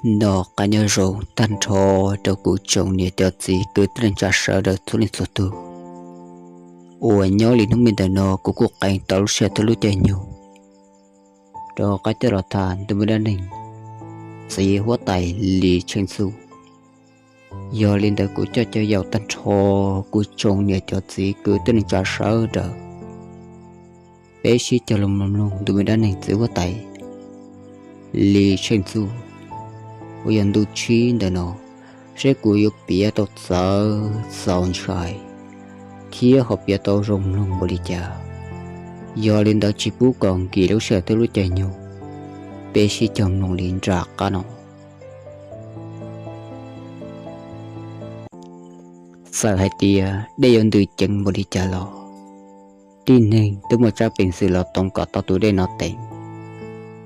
Noj qab nyob zoo tag nrho rau kuv tsoom niam cov txiv kwv tij neej tsa sawv daws txhua leej txhua tus uas nyob li hnub me ntawm no. Kuv kuj qee tau lub sij hawm thiab lub caij nyoog rov qab coj los tham ntu me dab neeg txiv huab tais Lis Tsheej Txuj. Yog li ntawd kuv coj cov yaus tag nrho kuv tsoom niam cov txiv kwv tij neej tsa sawv daws, peb sib cog lus mloog ntu me dab neeg txiv huab tais Lis Tsheej Txuj uas yog ntu tsib ntawm no, seb kuv yuav piav tau txawv txaus ntshai thiab ho piav tau zoo mloog npaum li cas. Yog li ntawd tsis pub kom nkim lub sij hawm thiab lub caij nyoog, peb sib cog mloog li nram qab no. Txawm hais tias dej yuav ntws ceev npaum li cas los tib neeg twb muaj tsab peev xwm los toov kom tau tus dej no teev.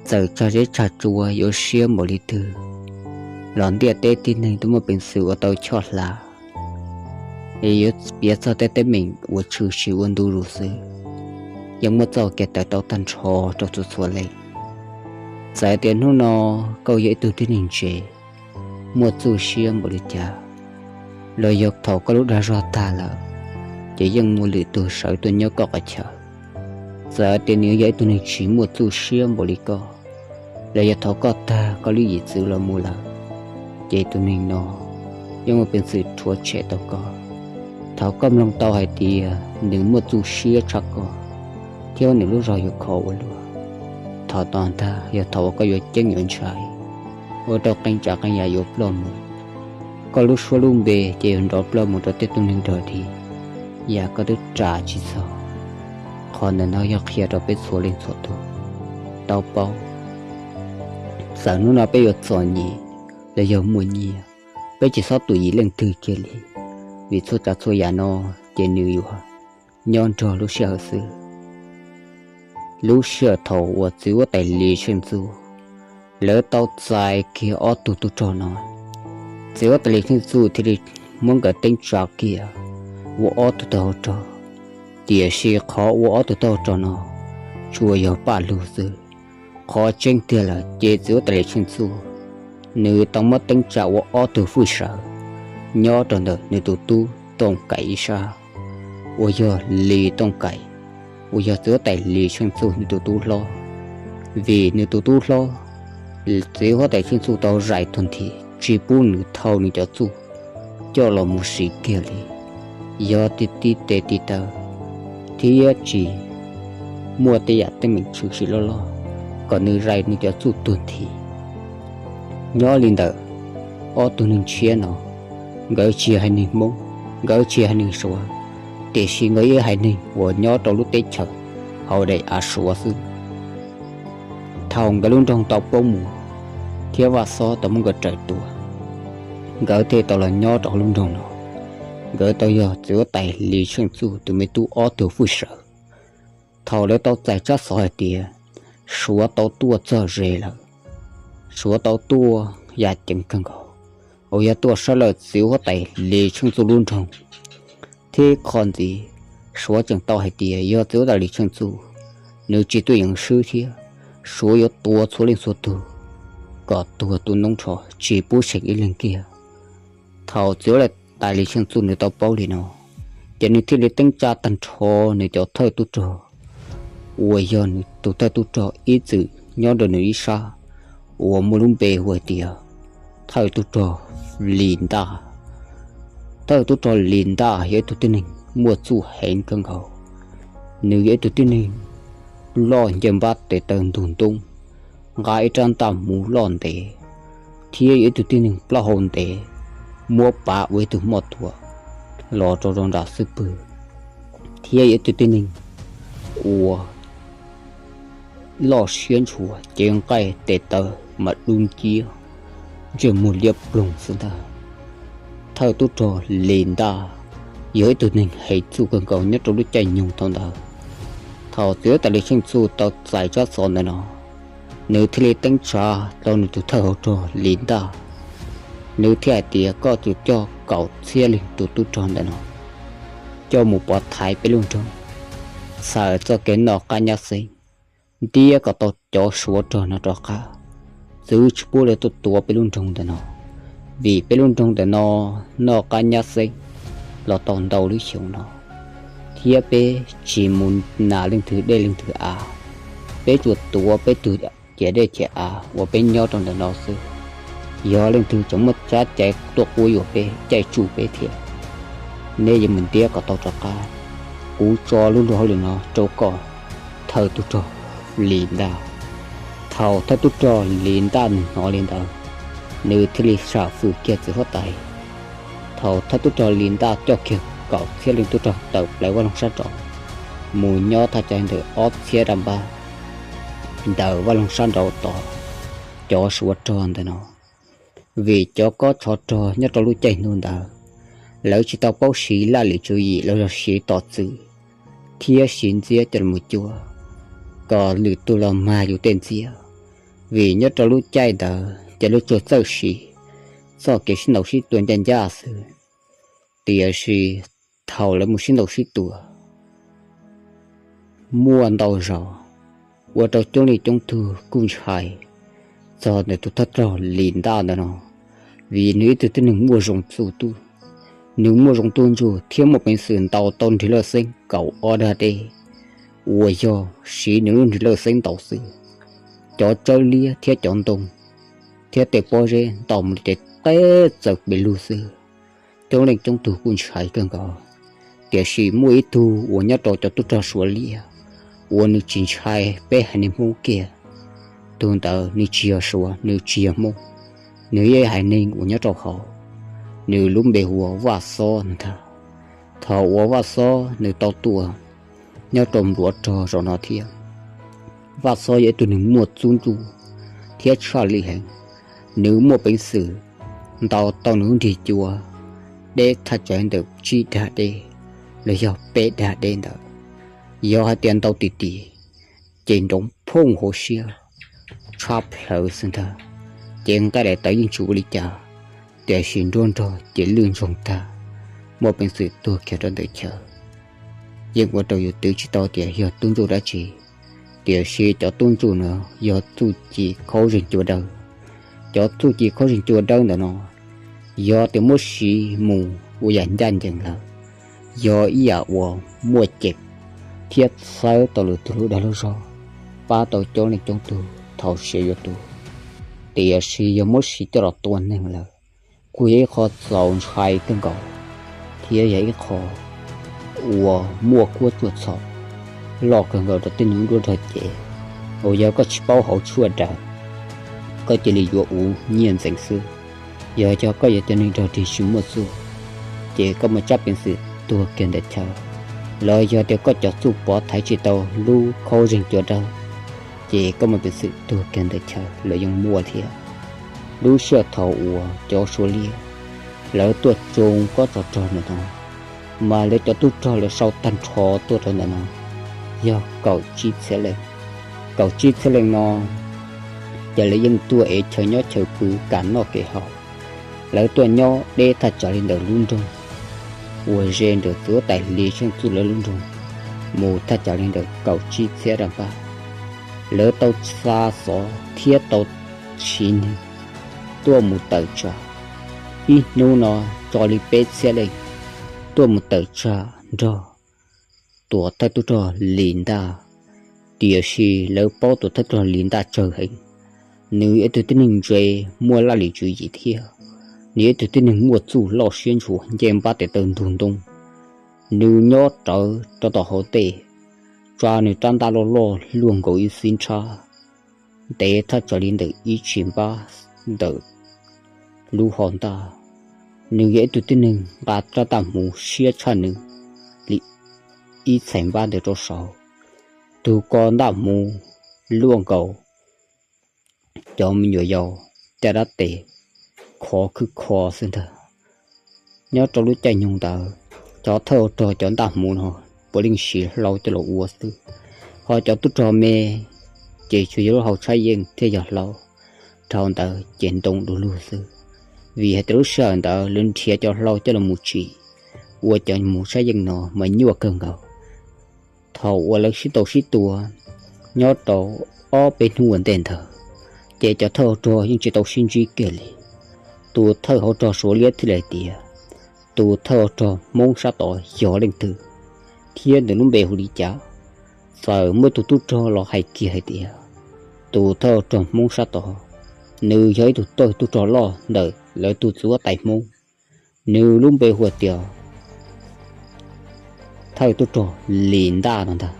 Txawm tsag zeb tsag tsua yuav siab npaum li twg los ntiaj teb tib neeg twb muaj peev xwm ua tau choj hla. Es yuav piav txog tej teeb meem uas tshwm sim ua ntu zus xwb, yeej muaj txoj kev tawm tau tag nrho rau txhua txhua leej. Txawm tias hnub no koj yog ib tug tib neeg ntse, muaj txuj siab npaum li cas, los yog thaum koj lub dag zog tag lawm, ces yeej muaj lwm tus sawv tuaj nyob koj qhov chaw. Txawm tias nws yog ib tug neeg tsis muaj txuj siab npaum li koj, los yog thaum koj tag koj lub yim txwv los mus lawm, ces tus neeg no yeej muaj peev xwm rhuav tshem tau koj. Thaum koj mloog tau hais tias nws muaj txuj siab tshaj koj, thiab nws lub zog yuav khov ua luaj, thaum no ntag yog thaum uas koj yuav ceeb yuav ntshai, ua rau qee tsav qee yam yuav ploj mus. Koj lub suab lub npe ces yuav nrov ploj mus rau tej tug neeg dog dig, yam koj twb ras tsis txog. Qhov ntawm no yog qhia rau peb txhua leej txhua tus tau paub, txawm hnub no peb yuav txom nyem los yog muaj nyiaj, peb tsis txhob tus yim leej twg kiag li, vim txhua tsav txhua yam no ces nws yuav nyob nrog lub sij hawm xwb. Lub sij hawm thaum uas txiv huab tais Lis Tsheej Txuj lawv tau txais kiag ob tug tub rog no, txiv huab tais Lis Tsheej Txuj thiaj li muab nkawd teeb tsa kiag ua ob tug taub hau rog. Tiam sis qhov ua ob tug taub hau rog no tsuas yog paj lug xwb. Qhov tseeb tiag lawm ces txiv huab tais Lis Tsheej Txuj nws tau muab teeb tsa ua ob tug fwj sawv nyob rau ntawm nws tus tub Tooj Kaim ib sab, uas yog Lis Tooj Kaim, uas yog txiv huab tais Lis Tsheej Txuj nws tus tub hlob. Vim nws tus tub hlob, txiv huab tais Tsheej Txuj tau zais tug nthi tsis pub nws thau nws cov txuj coj los mus siv kiag li, yog tib tib tes tib taw thiab tsis muaj tej yam teeb meem tshwm sim loj loj kom nws zais nws cov txuj tuag nthi. Nyob li ntawm ob tug neeg tshiab no, nkawd tsis yog haiv neeg Hmoob, nkawd tsis yog haiv neeg Suav, tiam sis nkawd yog haiv neeg uas nyob rau lub teb chaws hauv daim av Suav xwb. Thaum nkawd lub nroog tau poob mus thiab Vaj Xob tau muab nkawd raws tua, nkawd thiaj tau los nyob rau hauv lub nroog no. Nkawd tau yog txiv huab tais Lis Tsheej Txuj tus me tub ob tug fwj sawv. Thaum lawv tau txais tsab xov hais tias Suav tau tuaj txog ze lawm, Suav tau tuaj yam ceev kawg nkaus, uas yog tuaj sab lawm txiv huab tais Lis Tsheej Txuj lub nroog. Thiab qhov ntxiv, Suav tseem tau hais tias yog txiv huab tais Lis Tsheej Txuj nws tsis tuaj yeem swb thiab, Suav yuav tua txhua leej txhua tug kom tuag tu noob nrho tsis pub seem ib leeg kiag. Thaum txiv huab tais Lis Tsheej Txuj nws tau paub li no, ces nws thiaj li teeb tsa tag nrho nws cov thawj tub rog, uas yog nws tus thawj tub rog ib txwm nyob rau nws ib sab, uas muaj lub npe hu hais tias thawj tub rog Lis Ntaj. Thawj tub rog Lis Ntaj yog ib tug tib neeg muaj txuj heev kawg nkaus. Nws yog ib tug tib neeg loj ncaj npab tes taw ntug ntoob, nqa ib rab ntaj muv loj ntev, thiab yog ib tug tib neeg plaub hau ntev, muab pav ua ib tug moj tuam los rau rau nram xub pwg, thiab yog ib tug tib neeg uas loj siab ntshua, cev nqaij tes taw mas dub nciab, ntsej muag liab ploog xwb ntag. Thawj tub rog Lis Ntaj yog ib tug neeg heev txuj kawg nkaus nyob rau lub caij nyoog thaum ntawd. Thaum txiv huab tais Lis Tsheej Txuj tau txais tsab xov ntawm no, nws thiaj li teeb tsa rau nws tus thawj hauv rog Lis Ntaj. Nws thiaj hais tias koj tsum coj kaum txhiab leej tus tub rog ntawm no coj mus pov thaiv peb lub nroog, txhawm txoj kev noj qab nyab xeeb, ntiab kom tau cov Suav rog no rov qab. txwv tsis pub lawv tuaj tuav peb lub nroog ntawm no, vim peb lub nroog ntawm no noj qab nyab xeeb los tau ntau lub xyoo no, thiab peb tsis mus nas leej twg dej leej twg av, peb tsuas tuav peb tug ciam dej ciam av uas peb nyob rau ntawm no xwb. Yog leej twg tseem muaj tsab cai tuaj quab yuam peb, caij tsuj peb thiab, neb yuav mus ntiab kom tau rov qab. Kuv tso lub luag hauj lwm no rau koj, thawj tub rog Lis Ntaj. Thaum thawj tub rog Lis Ntaj nws hnov li ntawd, nws thiaj li sam fwm kiag txiv huab tais. Thaum thawj tub rog Lis Ntaj coj kiag kaum txhiab leej tub rog tawm plaws Vaj Loog sab nraud, mus nyob thaj tsam ntawm ob txhiab dab npab ntawm Vaj Loog sab nraud tod, cov suav rog ntawm no. Vim cov kob tsov rog nyob rau lub caij hnub ntawd, lawv tsis tau paub siv laj lim tswv yim los yog siv tom txwv thiab siv ntxiab coj los cuab kom lwm tus los mag yus tej ntxiab. Vim nyob rau lub caij ntawd ces lawv tsuas txawj siv txoj kev sib ntaus sib tua ncaj ncaj xwb. Tiam sis thaum lawv mus sib ntaus sib tua muaj ntau zaus, ua rau coob leej coob tug kuj ntshai txog ntawm tus thawj rog Lis Ntaj ntawm no, vim nws ib tug tib neeg muaj zoo txuj tuj, nws muaj zoo tuj ntsuj thiab muaj peev xwm ntaus tau nrig lawj xeeb kaum ob dag deb, uas yog siv nws lub nrig lawj xeeb ntaus xwb. Cov tsawb liab thiab cov ntoo thiab tej pob zeb ntaus mus li ces teb txawm pes lug xwb. Coob leej coob tug kuj ntshai kawg nkaus, tiam sis muaj ib tug uas nyob rau cov tub rog suav liab uas nws tsis ntshai peb haiv neeg Hmoob kiag. Tus ntawd nws tsis yog suav, nws tsis yog Hmoob, nws yog haiv neeg uas nyob rau hauv, nws lub npe hu ua Vaj Xob ntag. Thaum uas Vaj Xob nws tau tuaj nyob rau npluav rog zaum no thiab, Vaj Xob yog ib tug neeg muaj txuj ntsuj thiab tshaj lij heev. Nws muaj peev xwm ntaus tau nws lub nrig cua deb thaj tsam li ntawm tsib dag deb los yog peb dag deb ntawd. Yog hais tias ntaus tim tim ces nrov phooj hauv siab tshab plaws xwb ntag, ces nqaij daim tawv yeej tsis ua li cas, tiam sis nruab nrog ces lwj ntsoog tag, muaj peev xwm tuag kiag rau ntawm chaw. Yeej ua rau yus twv tsis tau tias yog tub ntsuj dab tsi, tiam sis cov tub ntsuj no yog txuj ci khaub zeeg cua dawb. Cov txuj ci khaub zeeg cua dawb ntawm no yog tias muab siv mus ua yam ncaj ncees lawm, yog ib yam uas muaj ceem thiab txhawb tau lwm tus lub dag lub zog, pab tau coob leej coob tug thaum siav yuav tuag. Tiam sis yog muab siv coj los tua neeg lawm, kuj yog ib qho txaus ntshai kawg nkaus, thiab yog ib qho uas muaj kuab tsuaj txhaum loj kawg nkaus rau tej neeg nruab nrog cev, uas yog koj tsis paub hauv tshuaj daws, koj cia li yuav ua nyiaj ntxeev xwb. Yog cov koj yog cov neeg nrog rig tsis muaj txuj, ces koj muaj tsab peev xwm tuag kiag ntawm chaw, los yog tias koj cov txuj pov thaiv tsis tau lub khaub zeeg cua dawb, ces koj muaj peev xwm tuag kiag ntawm chaw los yeej muaj thiab. Lub sij hawm thaum uas cov suav liab lawv tuaj tsoo kob tsov rog ntawm no, mas lawv cov tub rog lawv sau tag nrho tuaj rau ntawm no yog kaum tsib txhiab leej. Kaum tsib txhiab leej no ces lawv yeej tuaj ev chaw nyob chaw pw kam noj kev haus. Lawv tuaj nyob deb thaj tsam li ntawm lub nroog uas ze ntawm txiv huab tais Lis Xyeej Txuj lawv lub nroog mus thaj tsam li ntawm kaum tsib txhiab dab npab. Lawv tau xa xov thiab tau siv neeg tuaj mus tawm tsam. Ib hnub no tso li peb txhiab leej tuaj mus tawm tsam nrog tuam thawj tub rog Lis Ntaj. Tiam sis lawv paub tuam thawj tub rog Lis Ntaj tsawg heev, nws yog ib tug tib neeg ntse, muaj laj lim tswv yim thiab, nws yog ib tug tib neeg muaj txuj loj siab ntshua, nce npab tes taw ntug ntoo. Nws nyob rawv rau tom hauv ntej, tsa nws rab ntaj loj loj luaj nkaus ib xib nrhab, ntev thaj tsam li ntawm ib tshim npab ntawm lub hau ntaj. Nws yog ib tug tib neeg nqa rab ntaj hmuv siab tshaj nws li ib txhais npab ntawd rau saud. Tus ko ntaj hmuv luaj nkaus cov me nyuam yaus caj dab tes khov khwb kho xwb ntag. Nyob rau lub caij nyoog ntawd, cov thawj rog cov ntaj hmuv no puav leej siv hlau coj los ua xwb, ho cov tub rog me ces tsuas yog lub hau tshab yeej thiaj yog hlau, dhau ntawd ces ntoo du lug xwb. Vim hais tias lub sij hawm ntawd lawv nrhiav cov hlau coj los mus tsim ua cov hmuv tshab yeej no mas nyuaj kawg nkaus. Thaum uas lawv sib ntaus sib tua nyob rau ob peb hnub ua ntej ntawd, Ces cov thawj hauv rog yeej tsis tau sib ntsib kiag li. Tus thawj hauv rog Suav Liab thiaj li hais tias, tus thawj hauv rog Hmoob sab tod yog leej twg, thiab nws lub npe hu li cas? Txawm muaj ib tug tub rog los hais kiag hais tias, tus thawj hauv rog Hmoob sab tod, nws yog ib tug thawj tub rog loj ntawm lawv tus txiv huab tais Hmoob, nws lub npe hu tias thawj tub rog Lis Ntaj no ntag.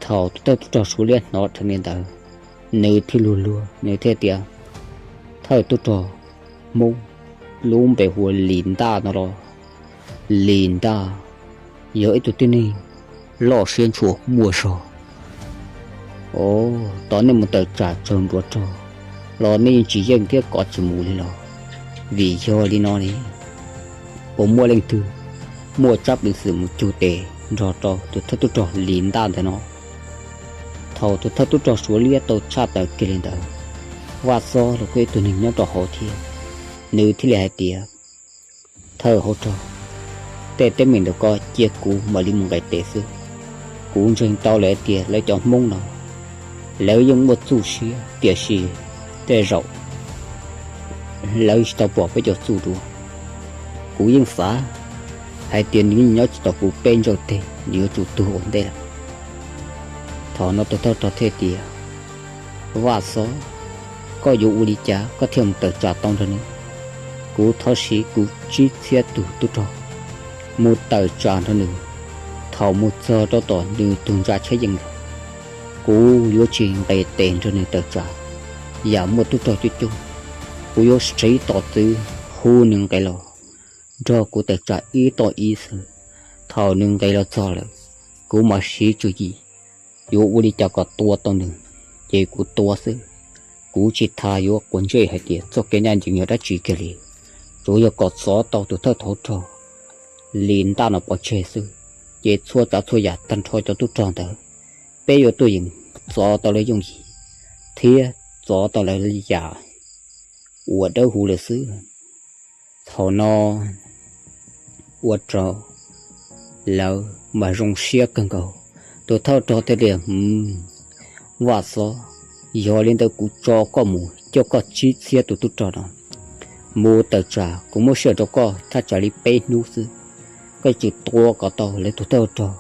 Thaum tus thawj tub rog Suav Liab hnov dheev li ntawd, nws thiaj luag luag, nws thiaj tias, thawj tub rog Hmoob, lub npe hu ua Lis Ntaj no los? Lis Ntaj yog ib tug tib neeg loj siab ntshua muaj zog. Os, tos nej mus tawm tsam tsawg npluav rog los nej yeej tsis yeej thiab kov tsis mus li los? Vim yog li no li, puas muaj leej twg muaj tsab peev xwm mus cug tes nrog rau tus thawj tub rog Lis Ntaj ntawm no? Thaum tus thawj tub rog Suav Liab tau tshaj tawm kiag li ntawd, Vaj Xob los kuj ib tug neeg nyob rau hauv thiab, nws thiaj li hais tias, thawj hauv rog, tej teeb meem ntawm koj cia kuv mam li mus nqis tes xwb. Kuv ntseeg tau lawv tias lawv cov Hmoob no, lawv yeej muaj txuj siab, tiam sis tej zaum lawv tsis tau pom peb cov txuj dua. Kuv yeej xav hais tias nws yeej nyob tsis tau kuv peb ntsawj teg, nws yuav tsum tuag ua ntej lawm. Thaum no tus thawj rog thiaj tias, Vaj Xob, koj yuav ua li cas koj thiaj mus tawm tsam tau nrog nws? Kuv thov siv kuv tsib txhiab tus tub rog mus tawm tsam nrog nws. Thaum mus txog rau tom nws tus ntsa tsheb yeej lawm, kuv yuav tsis nqis tes nrog nws tawm tsam. Yam muaj tub rog coob coob, kuv yuav siv tos txwv hu nws nqis los nrog kuv tawm tsam ib toj ib xwb. Thaum nws nqis los txog lawm, kuv mam siv tswv yim yuav ua li cas kom tua tau nws, ces kuv tua xwb. Kuv tsis tas yuav quav ntsej hais tias txoj kev ncaj ncees yog dab tsi kiag li, tsuas yog kom txov tau tus thawj hauv rog Lis Ntaj no pov tseg xwb, ces txhua tsav txhua yam tag nrho cov tub rog ntawd, peb yuav tuaj yeem txov tau lawv yooj yim thiab txov tau lawv yam uas dawb huv lawm xwb. Thaum no ua rau lawv mas zoo siab kawg nkaus. Tus thawj rog thiaj tias, Vaj Xob, yog li ntawd kuv tso koj mus coj koj tsib txhiab tus tub rog no mus tawm tsam, kuv muab sij hawm rau koj thaj tsam li peb hnub xwb. Koj yuav tsum tua kom tau lawv tus thawj rog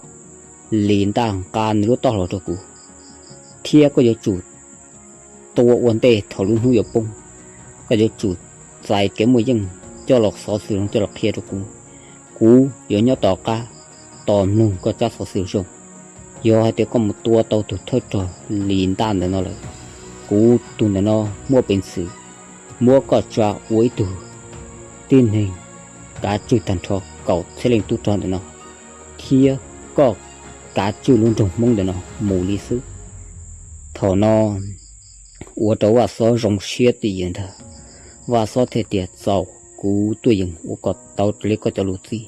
Lis Ntaj nqa nws lub taub hau los rau kuv, thiab koj yuav tsum tua ua ntej thaum lub hnub yuav poob. Koj yuav tsum txais kev muaj yeej coj los xov xwm zoo coj los qhia rau kuv. Kuv yuav nyob tom qab tos mloog koj tsab xov xwm zoo. Yog hais tias koj mus tua tau tus thawj rog Lis Ntaj ntawm no lawm, kuv tus ntawm no muaj peev xwm muab koj tsa ua ib tug tib neeg kav tswj tag nrho kaum txhiab leej tub rog ntawm no, thiab koj kav tswj lub nroog Hmoob ntawm no mus li xwb. Thaum no ua rau Vaj Xob zoo siab txij ywm ntag. Vaj Xob thiaj tias, Txaus, kuv tuaj yeem ua kom tau raws li koj cov lus txib.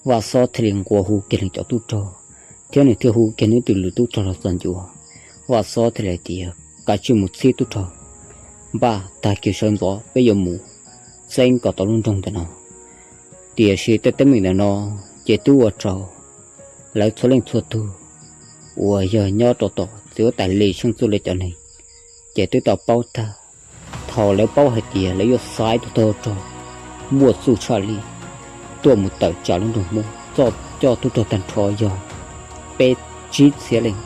Vaj Xob thiaj li nqua hu kiag nws cov tub rog, thiab nws thiaj hu kiag nws tus lwm tub rog los txog ncua. Vaj Xob thiaj li hais tias, Kav tsij mus txhib tub rog, npaj tag kis sawv ntxov peb yuav mus txeeb kom tau lub nroog ntawm no. Tiam sis tej teeb meem ntawm no ces twb ua rau lawv txhua leej txhua tug uas yog nyob rau tom txiv huab tais Lis Tsheej Txuj li cov neeg ces twb tau paub tag. Thaum lawv paub hais tias lawv yuav xa ib tug thawj rog muaj txuj tshaj lij tuaj mus tawm tsam lub nroog Hmoob, txoj coj tub rog tag nrho yog peb tsib txhiab leej.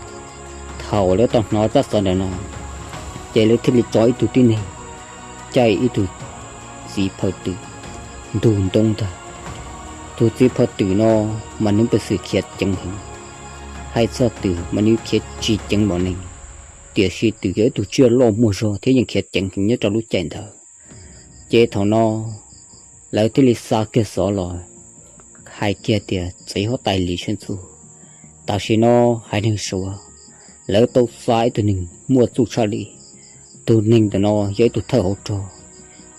Thaum lawv tau hnov tsab xov ntawm no, ces lawv thiaj li tso ib tug tib neeg caij ib tug txiv phaw twm ntug ntoo ntag. Tus txiv phaw twm no mas nws peev xwm khiav ceev heev, hais txog twm mas nws khiav tsis ceev npaum neeg, tiam sis twm yog ib tug tsiaj loj muaj zog thiab yeej khiav ceev heev nyob rau lub caij ntawd. Ces thaum no lawv thiaj li xa kiag xov los hais kiag tias txiv huab tais Lis Tsheej Txuj, tam sim no haiv neeg Suav lawv tau xa ib tug neeg muaj txuj tshaj lij. Tus neeg ntawm no yog ib tug thawj hauv rog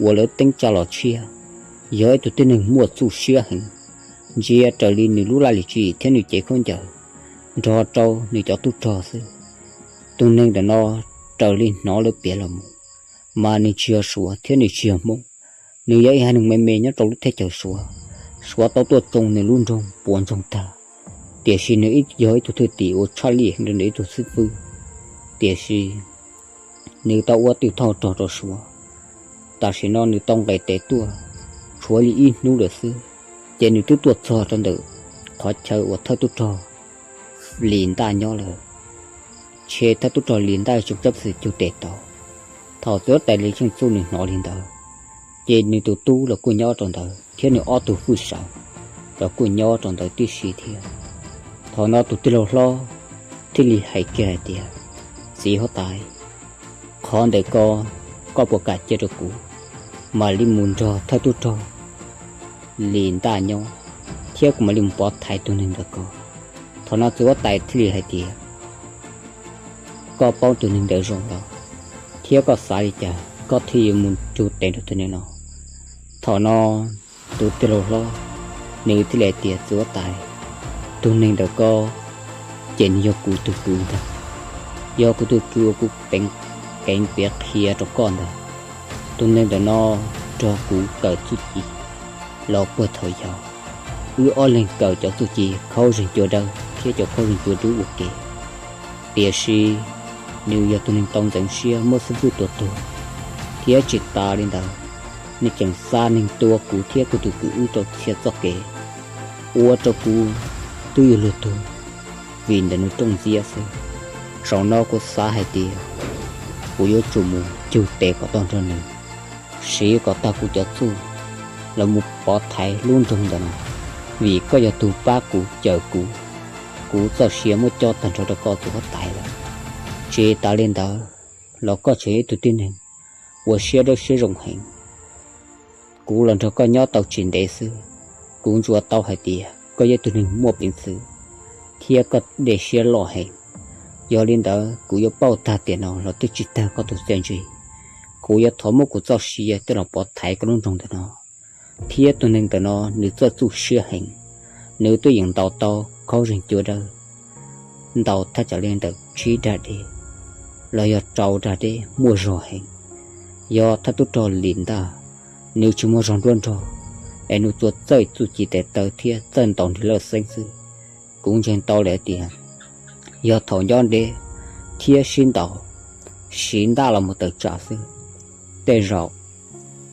uas lawv teeb tsa los tshiab, yog ib tug tib neeg muaj txuj siab heev, ntsia raws li nws lub laj lim tswv yim thiab nws cev khaub ncaws nrog rau nws cov tub rog xwb. Tus neeg ntawm no raws li hnov lawv piav los mus, mas nws tsis yog Suav thiab nws tsis yog Hmoob, nws yog ib haiv neeg me me nyob rau lub teb chaws Suav. Suav tau tuaj tsoo nws lub nroog puas ntsoog tag, tiam sis nws yog ib tug thwj tim uas tshaj lij heev rau nws ib tug xib fwb. Tiam sis nws tau ua twj thauj rog rau Suav. Tam sim no nws tau nqes tes tuaj tshuav li ib hnub lawm xwb, ces nws twb tuaj txog rau ntawm qhov chaw uas thawj tub rog Lis Ntaj nyob lawm. Ntshe thawj tub rog Lis Ntaj tseem txhob txwm cug tes tau. Thaum txiv huab tais Lis Xyooj Txuj nws hnov li ntawd, ces nws tus tub los kuj nyob rau ntawd thiab nws ob tug hwj sawv los kuj nyob rau ntawd tib si thiab. Thaum no tus tij laug hlob thiaj li hais kiag hais tias, Txiv huab tais, qhov ntawm ko koj puas kam cia rau kuv mam li mus nrog thawj tub rog Lis Ntaj nyob, thiab kuv mam li mus pov thaiv tus neeg ntawm ko? Thaum no txiv huab tais thiaj li hais tias, Koj paub tus neeg ntawd zoo los, thiab koj xav li cas koj thiaj yuav mus cug tes rau tus neeg no? Thaum no tus tij laug hlob nws thiaj li hais tias, Txiv huab tais, tus neeg ntawm ko ces nws yog kuv tus kwv ntag, yog kuv tus kwv uas kuv teev keev piav qhia rau koj ntag. Tus neeg ntawm no nrog kuv kawm txuj ci los puag thaum yau. Wb ob leeg kawm cov txuj ci khaub zeeg cua dawb thiab cov khaub zeeg cua dub ua ke. Tiam sis nws yog tus neeg tau ntxeev siab muab xib fwb tua tuag, thiab tsis tas li ntawd, nws tseem xa neeg tua kuv thiab kuv tus kwv wb rau txhia txoj kev, ua rau kuv twb yuav luag tuag vim ntawm nws rooj ntxiab xwb. Zaum no kuv xav hais tias kuv yuav tsum mus cug tes kom tau nrog nws, siv kom tag kuv cov txuj los mus pov thaiv lub nroog ntawm no, vim koj yog tus pab kuv cawm kuv, kuv txoj sia muab cob tag nrho rau koj txiv huab tais lawm. Tsis tas li ntawd los koj tseem yog ib tug tib neeg ua siab dawb siab zoo heev. Kuv los nrog koj nyob tau tsis ntev xwb, kuv ntsuas tau hais tias koj yog ib tug neeg muaj peev xwm thiab koj dej siab loj heev. Yog li ntawd kuv yuav pauj tag tiam no los twb tsis tag koj tus txiaj ntsig. Kuv yuav thov muab kuv txoj sia coj los pov thaiv koj lub nroog ntawm no, thiab tus neeg ntawm no nws txawj txuj siab heev, nws twb yeej ntaus tau khaub zeeg cua dawb, ntaus thaj tsam li ntawm tsib dag deb los yog rau dag deb muaj zog heev. Yog thawj tub rog Lis Ntaj, nws tsis muaj zog nruab nrog, es nws tsuas txawj txuj ci tes taw thiab txawj ntaus nrig lawj xeeb xwb. Kuv ntseeg tau lawm tias yog thaum nco ntsoov thiab sib ntaus, siv ntaj los mus tawm tsam xwb, tej zaum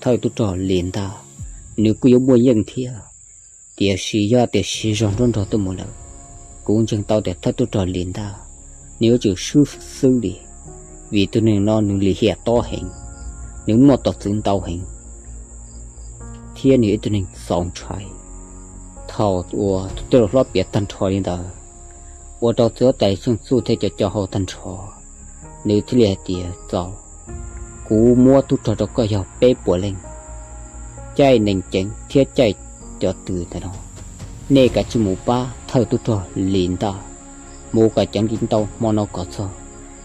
thawj tub rog Lis Ntaj nws kuj yuav muaj yeej thiab. Tiam sis yog tias siv zog nruab nrog tuaj mus lawm, kuv ntseeg tau tias thawj tub rog Lis Ntaj nws yuav tsum swb xwb li, vim tus neeg no nws lim hiam tob heev, nws muaj tus txwv ntau heev, thiab nws yog ib tug neeg txaus ntshai. Thaum uas tus tij laug hlob piav tag nrho li ntawd, ua rau txiv huab tais Xyooj Txuj thiab cov coj hauj tag nrho, nws thiaj li hais tias, Txaus, kuv muab tub rog rau koj yog peb puas leej, caij neeg ceev thiab caij cov twm ntawm no, nej kav tsij mus pab thawj tub rog Lis Ntaj mus kom ceev li ntau hmo no kom txog,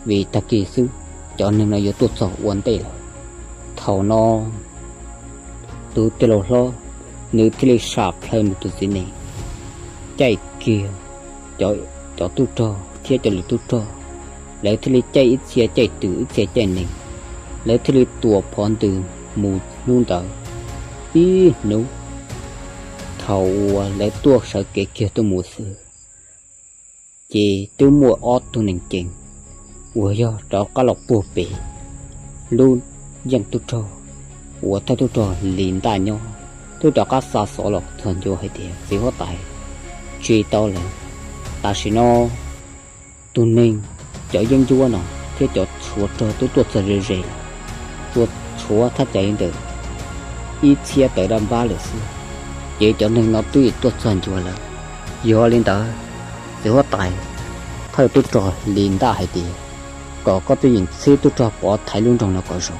vim tag kis xwb cov neeg no yuav tuaj txog ua ntej lawm. Thaum no tus tij laug hlob nws thiaj li sam plhaw nws tus txiv nees, caij kiag cov tub rog thiab cov lwm tub rog, lawv thiaj li caij ib txhia caij twm ib txhia caij nees, lawv thiaj li tuam phov ntws mus hnub ntawd ib hnub. Thaum uas lawv tuaj sawv kev kiag tuaj mus xwb, ces twb muaj ob tug neeg ceev uas yog rov qab los puag pem lub yeej tub rog uas thawj tub rog Lis Ntaj nyob, twb rov qab xa xov los txog ncua hais tias, Txiv huab tais, tsis tau lawm, tam sim no tus neeg, cov yeeb ncuab no thiab cov tshuav rog twb tuaj txog ze ze lawm, tsuas tshuav thaj tsam li ntawm ib txhiab tawm daj npab lawm xwb, ces cov neeg no twb tuaj txog ncua lawm. Yog li ntawd, txiv huab tais, thawj tub rog Lis Ntaj hais tias kom koj tuaj yeem txhib tub rog pov thaiv lub nroog no kom zoo,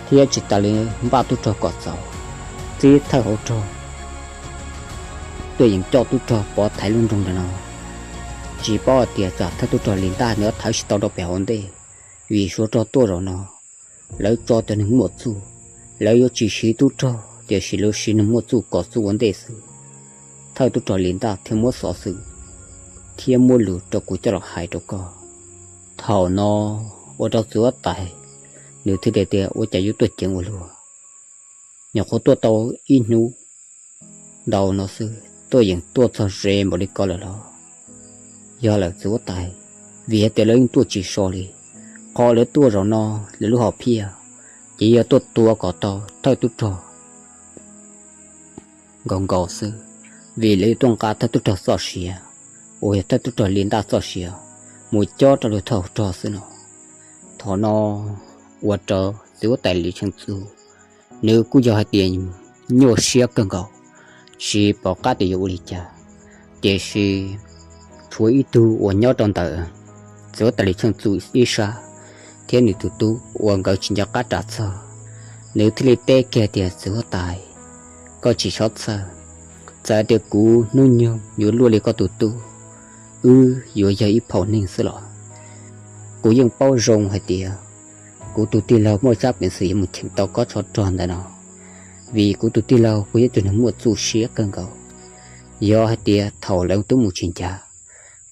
thiab tsis tas li npaj tub rog kom txaus, txib thawj hauv rog tuaj yeem coj tub rog pov thaiv lub nroog ntawm no. Tsis paub hais tias tsam thawj tub rog Lis Ntaj nws thaiv tsis tau rau pem hauv ntej, vim suav rog tuaj zaum no lawv tso cov neeg muaj txuj, lawv yuav tsis siv tub rog tiam sis lawv siv neeg muaj txuj kom txuj ua ntej xwb. Thawj tub rog Lis Ntaj thiaj muab xov xwm thiab muab lus rau kuv coj los hais rau koj. Thaum no ua rau txiv huab tais nws thiaj li tias, Ua cas yuav tuaj ceev ua luaj? Nyuam qhuav tuaj tau ib hnub ntau no xwb tuaj yeem tuaj txog ze npaum li ko lawm los? Yog lawm txiv huab tais, vim hais tias lawv yeej tuaj tsis so li, Qhov lawv tuaj zaum no, lawv lub hom phiaj ces yog tuaj tua kom tau thawj tub rog nkaus nkaus xwb, vim lawv yuav tuaj nqa thawj tub rog txoj sia, uas yog thawj tub rog Li Ntaj txoj sia, mus cob rau lawv thawj rog xwb no. Thaum no ua rau txiv huab tais Li Tsheej Txuj, nws kuj yog hais tias nyuaj siab kawg nkaus, tsis pom qab tias yuav ua li cas. Tiam sis tshuav ib tug uas nyob rau ntawm txiv huab tais Li Tsheej Txuj ib sab, thiab nws tus tub uas nkawd tsis nco qab ras txog, nws thiaj li teb kiag tias, Txiv huab tais, koj tsis txhob txhawj. Txawm tias kuv hnub nyoog yuav luaj li koj tus tub, wb yuav yog ib phaum neeg xwb los, kuv yeej paub zoo hais tias kuv tus tij laug muaj tsab peev xwm yuav mus cheem tau koj tsov rog ntawm no, vim kuv tus tij laug kuj yog ib tug neeg muaj txuj siab kawg nkaus. Yog hais tias thaum lawv twb mus tsis ncav,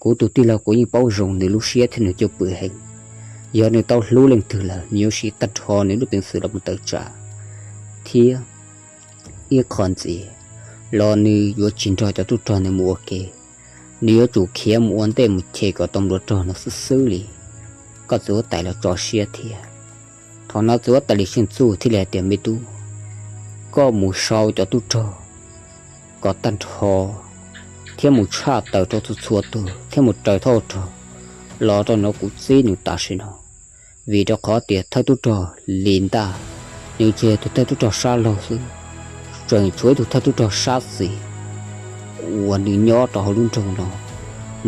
kuv tus tij laug kuv yeej paub zoo nws lub siab thiab nws cov pwm heev. Yog nws tau hlub leej twg lawm, nws yuav siv tag nrho nws lub peev xwm los mus tawm tsam, thiab ib qho ntxiv los nws yuav tsis nrog cov tub rog ntawd mus ua ke, nws yuav tsum khiav mus ua ntej mus chem kom tau nplua rog no xwb xwb li. Koj txiv huab tais los tso siab thiab. Thaum no txiv huab tais Li Tsheej Txuj thiaj li hais tias, Me tub, koj mus sau cov tub rog kom tag nrho, thiab mus tshaj tawm rau txhua txhua tug, thiab mus raws thawj rog los rau no kuv txib nws tam sim no. Vim rau qhov tias thawj tub rog Li Ntaj, nws tsis yog tus thawj tub rog sab laug xwb, tseem tshuav ib tug thawj tub rog sab xis uas nws nyob rau hauv lub nroog no,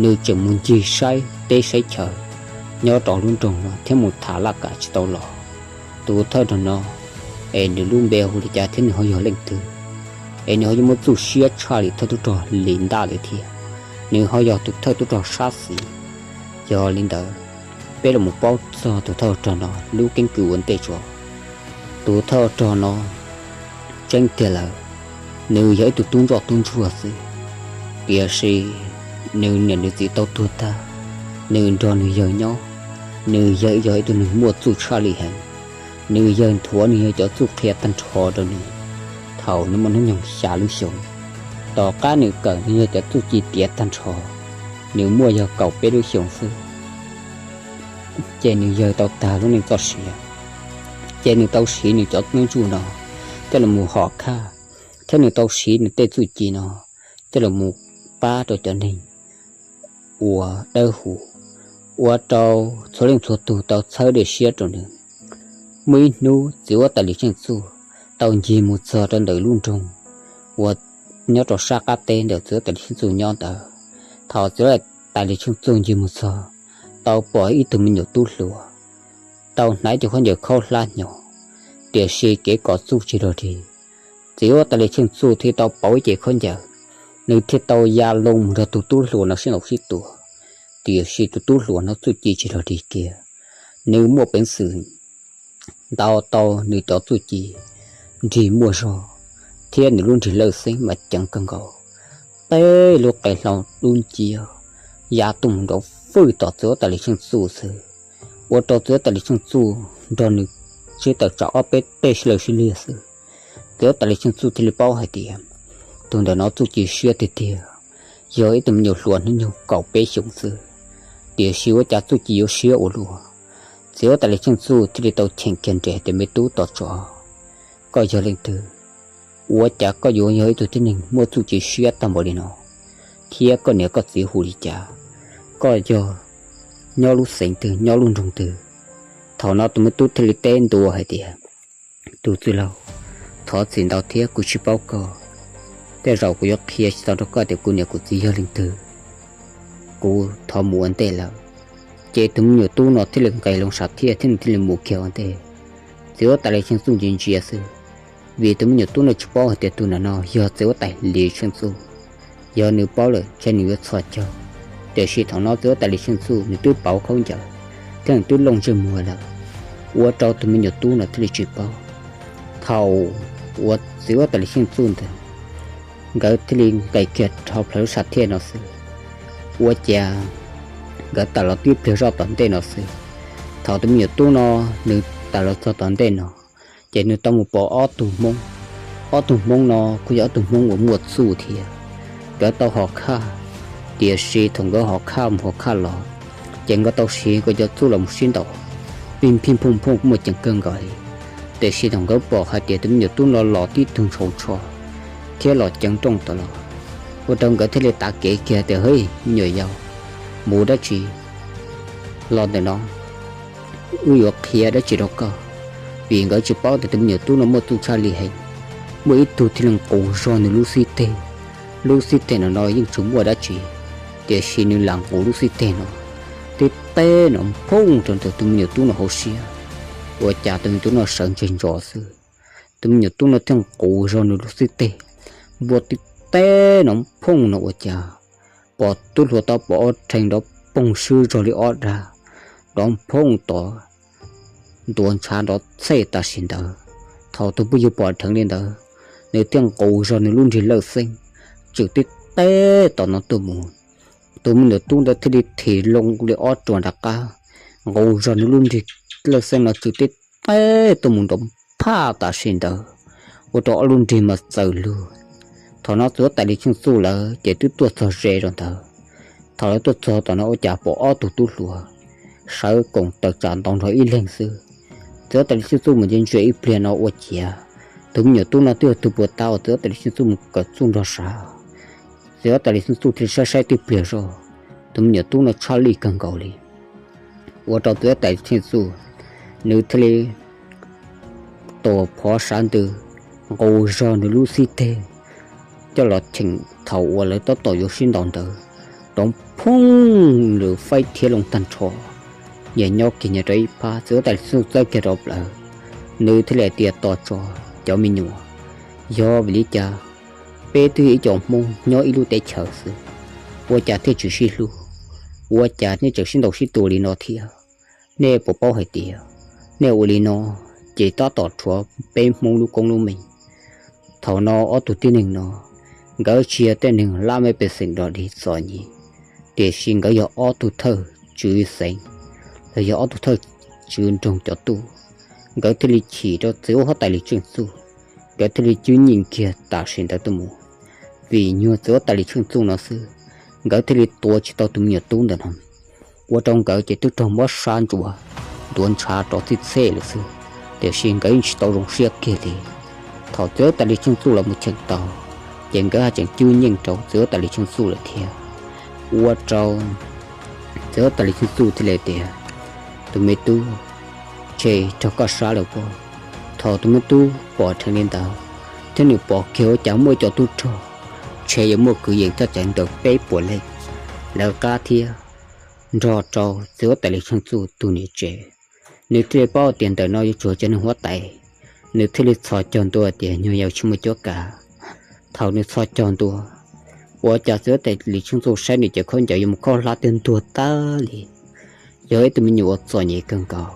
nws tseem mus ncig saib teb saib chaw nyob rau hauv lub nroog no thiab mus tham laj kam tsis tau los. Tus thawj rog no es nws lub npe hu li cas thiab nws ho yog leej twg, es nws ho yuav muaj txuj siab tshaj li thawj tub rog Li Ntaj lawm thiab. Nws ho yog tus thawj tub rog sab xis. Yog li ntawd, peb los mus paub txog tus thawj rog no lub keeb kwm ua ntej tso. Tus thawj rog no tseeb tiag lawm, nws yog ib tug tub ntsoj tub ntsuag xwb, tiam sis nws niam nws txiv tau tuag tag, nws nrog nws yawg nyob. Nws yawg yog ib tug neeg muaj txuj tshaj lij heev. Nws yawg nthuav nws yawg cov txuj qhia tag nrho rau nws thaum nws muaj hnub nyoog xya lub xyoo. Tom qab nws kawm nws yawg cov txuj ci tiav tag nrho, nws muaj yog kaum peb lub xyoo xwb, ces nws yawg tau tag lub neej txoj sia. Ces nws tau siv nws cov nyob ntsuj no coj los mus hom khaj, thiab nws tau siv nws tej txuj ci no coj los mus pab rau cov neeg uas dawb huv, ua rau txhua leej txhua tug tau txhawb dej siab rau nws. Muaj ib hnub txiv huab tais Li Tsheej Txuj tau ncig mus txog rau ntawm lub nroog uas nyob rau sab qab teb ntawm txiv huab tais Li Tsheej Txuj nyob ntawd. Thaum txiv huab tais Li Tsheej Txuj ncig mus txog, tau pom ib tug me nyuam tub hluas tau hnav cov khaub ncaws khaub hlab hnyo, tiam sis kev kom txuj tsis log dig. Txiv huab tais Li Tsheej Txuj thiaj tau pauv ib ce khaub ncaws, nws thiaj tau ya loo mus nrog tus tub hluas no sib ntaus sib tua, tiam sis tus tub hluas no txuj ci tsis log dig kiag. Nws muaj peev xwm ntaus tau nws cov txuj ci nrig muaj zog, thiab nws lub nrig lawj xeeb mas ceev kawg nkaus. Tej lub qe hlau dub nciab ya tuaj mus nrov fwj tom txiv huab tais Li Tsheej Txuj xwb, ua rau txiv huab tais Li Tsheej Txuj nrog nws sib tawm tsam ob peb teg sib law sib liag xwb. Txiv huab tais Li Tsheej Txuj thiaj li paub hais tias tus ntawm no txuj ci siab tiag tiag, yog ib tug me nyuam hluas hnub nyoog kaum peb xyoos xwb, tiam sis ua cas txuj ci yuav siab ua luaj. Txiv huab tais Li Tsheej Txuj thiaj li tau cheem kiag nres tias, Me tub Tos Tsov, koj yog leej twg? Ua cas koj yuav yog ib tug tib neeg muaj txuj ci siab tag npaum li no? Thiab koj niam koj txiv hu li cas? Koj yog nyob lub xeev twg, nyob lub nroog twg? Thaum no tus me tub thiaj li teb ntua hais tias, Tus txwj laug, thov txim ntau thiab kuv tsis paub koj. Tej zaum kuv yuav qhia tsis tau rau koj tias kuv niam kuv txiv yog leej twg. Kuv thov mus ua ntej lawm. Ces tus me nyuam tub no thiaj li nqes loo sam thiaj thiab nws thiaj li mus kiag ua ntej. Txiv huab tais Li Tsheej Txuj ntsia ntsia xwb, vim tus me nyuam tub no tsis paub hais tias tus ntawm no yog txiv huab tais Li Tsheej Txuj. Yog nws paub lawm ntshe nws yuav txhos caug. Tiam sis thaum no txiv huab tais Li Tsheej Txuj nws twb pauv khaub ncaws thiab nws twb looj ntsej muag lawm, ua rau tus me nyuam tub no thiaj li tsis paub. Thaum uas txiv huab tais Li Tsheej Txuj ntawd, nkawd thiaj li nqes kiag dhau plaws lub sam thiaj no xwb, ua cas nkawd tawm los tib pliag zoj tom ntej no xwb. Thaum tus me nyuam tub no nws tawm los txog tom ntej no, ces nws tau mus pom ob tug Hmoob. Ob tug Hmoob no kuj yog ob tug Hmoob uas muaj txuj thiab. Nkawd tau hom khaj, tiam sis thaum nkawd hom khaj mus hom khaj los, ces nkawd tau siv nkawd cov txuj los mus sib ntaus. Phij phij phooj phooj muaj ceem kawg nkaus li. Tiam sis thaum nkawd pom hais tias tus me nyuam tub no los tib tug ntshau tsho thiab los ceev rooj tod los, ua rau nkawd thiaj li tav kev kiag tias, Hwj, me nyuam yaus, mus dab tsi los ntawm no? Wb yuav qhia dab tsi rau koj? Vim nkawd tsis paub tias tus me nyuam tub no muaj txuj tshaj li heev. Muaj ib tug thiaj li nqus zog nws lub xib teg. Lub xib teg no no yeej tsis muaj dab tsi, tiam sis nws lam nqus lub xib teg no tib teb no phooj rau ntawm tus me nyuam tub no hauv siab. Ua cas tus me nyuam tub no sawv ntseg ntsos xwb, tus me nyuam tub no thiaj nqus zog nws lub xib teg npua tib teb no phooj no ua cas pom tub hluas tau pom ob rheev nrov poog swb zog li ob dag, nrov phooj tod, ntuav ntshav nrov txhej tam sim ntawd. Thaum tus phooj ywg pom dheev li ntawd, nws thiaj nqus zog nws lub nrig lawj xeeb tswm tib teb tom no tuaj mus. Tus me nyuam tub ntawd thiaj li thim loo li ob ruam nram qab, nqus zog nws lub nrig lawj xeeb no tswm tib teb tuaj mus nrov phaj tam sim ntawd, ua rau ob lub nrig mas txawm lug. Thaum no txiv huab tais Lis Tsheej Txuj lawv ces twb tuaj txog ze rau ntawd. Thaum lawv tuaj txog tom no ua cas pom ob tug tub hluas sawv koom tawm tsam ntaus nrho ib leeg xwb. Txiv huab tais Lis Tsheej Txuj mus ntsia ntsia ib pliag no ua ciav tus me nyuam tub no twb yog tus puas ta uas txiv huab tais Lis Tsheej Txuj mus kawm txuj nrog sav. Txiv huab tais Lis Tsheej Txuj thiaj li saib saib tib pliag zoj, tus me nyuam tub no tshaj lij kawg nkaus li. Ua rau txiv huab tais Lis Tsheej Txuj, nws thiaj li tua phov sav ntws, nqus zog nws lub xib teg coj los cheem thaum uas lawv tab tom yuav sib ntaus ntawd, nrov phooj lwm faib thiab loo tag nrho. Nyias nyob kiag nyias rau ib phab, txiv huab tais Lis Tsheej Txuj txawb kiag rau plawv, nws thiaj li hais tias, Tos tso cov me nyuam, yog vim li cas peb twb yog ib co Hmoob nyob ib lub teb chaws xwb, ua cas thiaj tsis sib hlub, ua cas nej tseem sib ntaus sib tua li no thiab? Nej puas paub hais tias nej ua li no ces tab tom rhuav peb Hmoob lub koob lub meej? Thaum no ob tug tib neeg no, nkawd tsis yog tej neeg lab mej pej xeem dog dig txom nyem, tiam sis nkawd yog ob tug thawj tswv xeev, los yog ob tug thawj tswv nroog cov tub. Nkawd thiaj li chim rau txiv huab tais Lis Tsheej Txuj, nkawd thiaj li cwb nyeej kiag tam sim ntawd tuaj mus. Vim nyuag txiv huab tais Lis Tsheej Txuj no xwb, nkawd thiaj li tua tsis tau tus me nyuam tub ntawm no. Ua rau nkawd ces twb raug mob sab ntsuav, ntuav ntshav rov txhij txhej lawm xwb, tiam sis nkawd yeej tsis tau zoo siab kiag li. Thaum txiv huab tais Lis Tsheej Txuj los mus cheem tau, ces nkawd haj tseem cwb nyeej rau txiv huab tais Lis Tsheej Txuj lawm thiab. Ua rau txiv huab tais Lis Tsheej Txuj thiaj li tias, Tus me tub, tseg raug koj sab lawm pob. Thaum tus me tub pom dheev li ntawd, thiab nws pom kiag ua cas muaj ib co tub rog, ntshe yuav muaj kwv yees coj cawv ntawm peb puas leej lawv qab thiab, nrog rau txiv huab tais Lis Tsheej Txuj tus niam tsev. Nws thiaj li paub tias ntawm no yuav tsum cov neeg huab tais, nws thiaj li txhos caug ntua tias nyuag yaus tsis muaj cuab kav. Thaum nws txhos caug ntua, ua cas txiv huab tais Lis Tsheej Txuj saib nws ces khaub ncaws yuav mus khaub hlab twb ntuag tag li, yog ib tug me nyuam uas txom nyem kawg nkaus.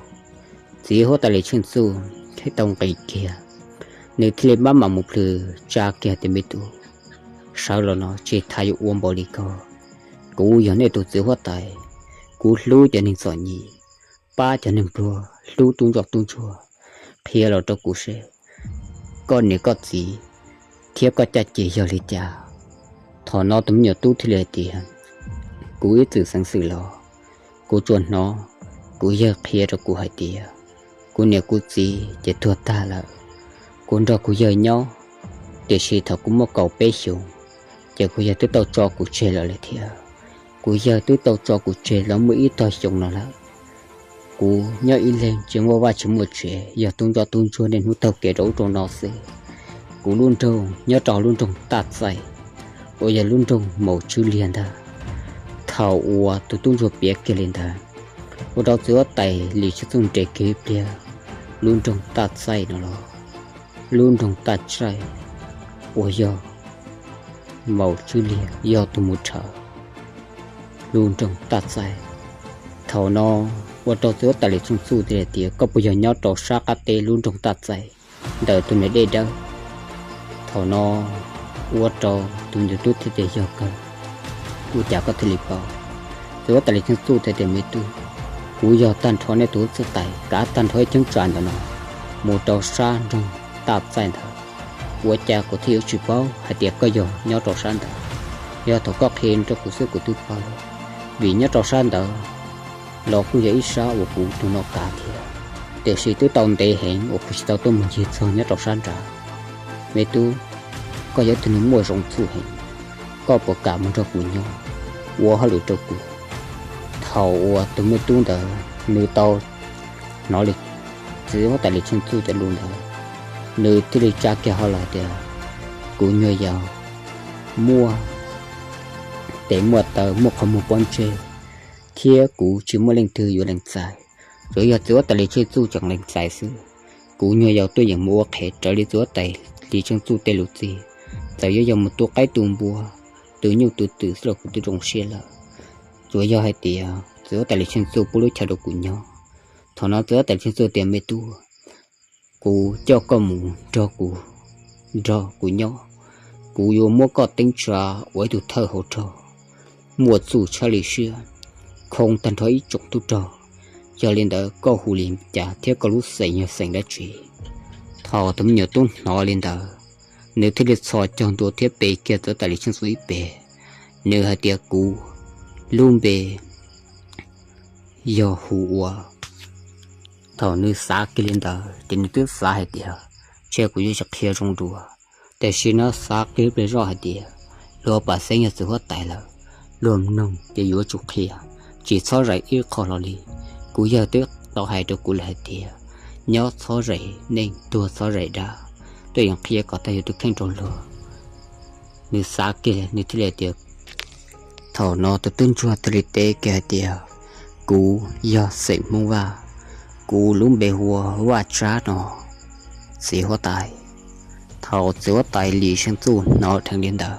Txiv huab tais Lis Tsheej Txuj thiaj tau nqis kiag, nws thiaj li maj mam mus plhws tsa kiag tias, Me tub, sawv los no, tsis tas yuav ua npaum li ko. Kuv yog nej tus txiv huab tais, kuv hlub cov neeg txom nyem, pab cov neeg pluag, hlub tub ntsuag tub ntsuag, qhia los rau kuv seb koj niam koj txiv thiab koj caj ces yog li cas. Thaum no tus me nyuam tub thiaj li hais tias, Kuv ib txwm xeev xwm los, kuv tsuas hnov kuv yawg qhia rau kuv hais tias kuv niam kuv txiv ces tuag tag lawm. Kuv nrog kuv yawg nyob, tiam sis thaum kuv muaj kaum peb xyoos, ces kuv yawg twb tau tso kuv tseg lawm li thiab. Kuv yawg twb tau tso kuv tseg los muaj ib tog xyoo no lawm. Kuv nyob ib leeg tsis muaj vaj tsis muaj tsev, yog tub ntsuag tub ntsuag niaj hnub taug kev rau ub rau no xwb. Kuv lub nroog nyob rau lub nroog Taj Txaij, uas yog lub nroog Maus Tswb Liag ntag. Thaum uas tus tub ntsuag piav kiag li ntawd, ua rau txiv huab tais Lis Tsheej Txuj nres kiag ib pliag lub nroog Taj Txaij no los, lub nroog Taj Txaij uas yog Maus Tswb Liag yog tus mus rhawv lub nroog Taj Txaij. Thaum no ua rau txiv huab tais Lis Tsheej Txuj thiaj li tias, Koj puas yog nyob rau sab qab teb lub nroog Taj Txaij ntawm tus niam dej dawb? Thaum no ua rau tus me nyuam tub thiaj tias, Yog kawg, ua cas koj thiaj li paub? Txiv huab tais Lis Tsheej Txuj thiaj tias, Me tub, kuv yog tag nrho nej tus txhuj tais kav tag nrho ib cheeb tsam ntawm no mus rau sab nroog Taj Txaij ntawd. Ua cas kuv thiaj yuav tsis paub hais tias koj yog nyob rau sab ntawd? Yog thaum koj qhia rau kuv xwb kuv twb paub lawm, vim nyob rau sab ntawd los kuj yog ib sab uas kuv tus no kav thiab. tiam sis twb tau ntev heev uas kuv tsis tau tuaj mus ncig txog nyob rau sab nrad. Me tub, koj yog ib tug neeg muaj zoo txuj heev, koj puas kam mus nrog kuv nyob, ua hauj lwm rau kuv? Thaum uas tus me tub ntawd nws tau hnov li txiv huab tais Lis Tsheej Txuj cov lus ntawd, nws thiaj li tsa kiag hlo los hais tias, kuv nyuag yaus muaj tes muaj taw, muaj qhov muag pob ntseg, thiab kuv tsis muaj leej twg yuav lees txais. Tsuas yog txiv huab tais Lis Tsheej Txuj tseem lees txais xwb. Kuv nyuag yaus tuaj yeem mus ua qhev raws li txiv huab tais Lis Tsheej Txuj tej lus txib, txawm yuav yog mus tu qaib tu npua, tu nyuj tu twm xwb los kuv twb zoo siab lawm. Tsuas yog hais tias txiv huab tais Lis Tsheej Txuj pub lub chaw rau kuv nyob. Thaum no txiv huab tais Lis Tsheej Txuj tias, me tub, kuv coj koj mus nrog kuv, nrog kuv nyob, kuv yuav muab koj teeb tsa ua ib tug thawj hauv rog muaj txuj tshaj li siab, khoo tag nrho ib tsoom tub rog. Yog li ntawd koj hu li cas thiab koj lub xeem yog xeem dab tsi? Thaum tus me nyuam tub hnov li ntawd, nws thiaj li txhos caug ntua thiab pe kiag txiv huab tais Lis Tsheej Txuj ib pe. Nws hais tias, kuv lub npe yog hu ua Thaum nws xav kiag li ntawd ces nws twb xav hais tias, ntshe kuv yuav tsis qhia zoo dua. Tiam sis nws xav qhia ib pliag zoj hais tias, luag pam xeeb yog txiv huab tais lawm, luag mloog ces yuav tsum qhia, tsis txhob zais ib qho hlo li. Kuv yawg twb tau hais rau kuv lawm hais tias, nyob txhob zais neej, tuag txhob zais dab, tuaj yeem qhia kom tag yuav tus kheej rau luag. Nws xav kiag nws thiaj li tias, thaum no tus tub ntsuag thiaj li teb kiag hais tias, kuv yog xeem Hmoob Vaj, kuv lub npe hu ua Vaj Tsab no, txiv huab tais. Thaum txiv huab tais Lis Tsheej Txuj hnov dheev li ntawd,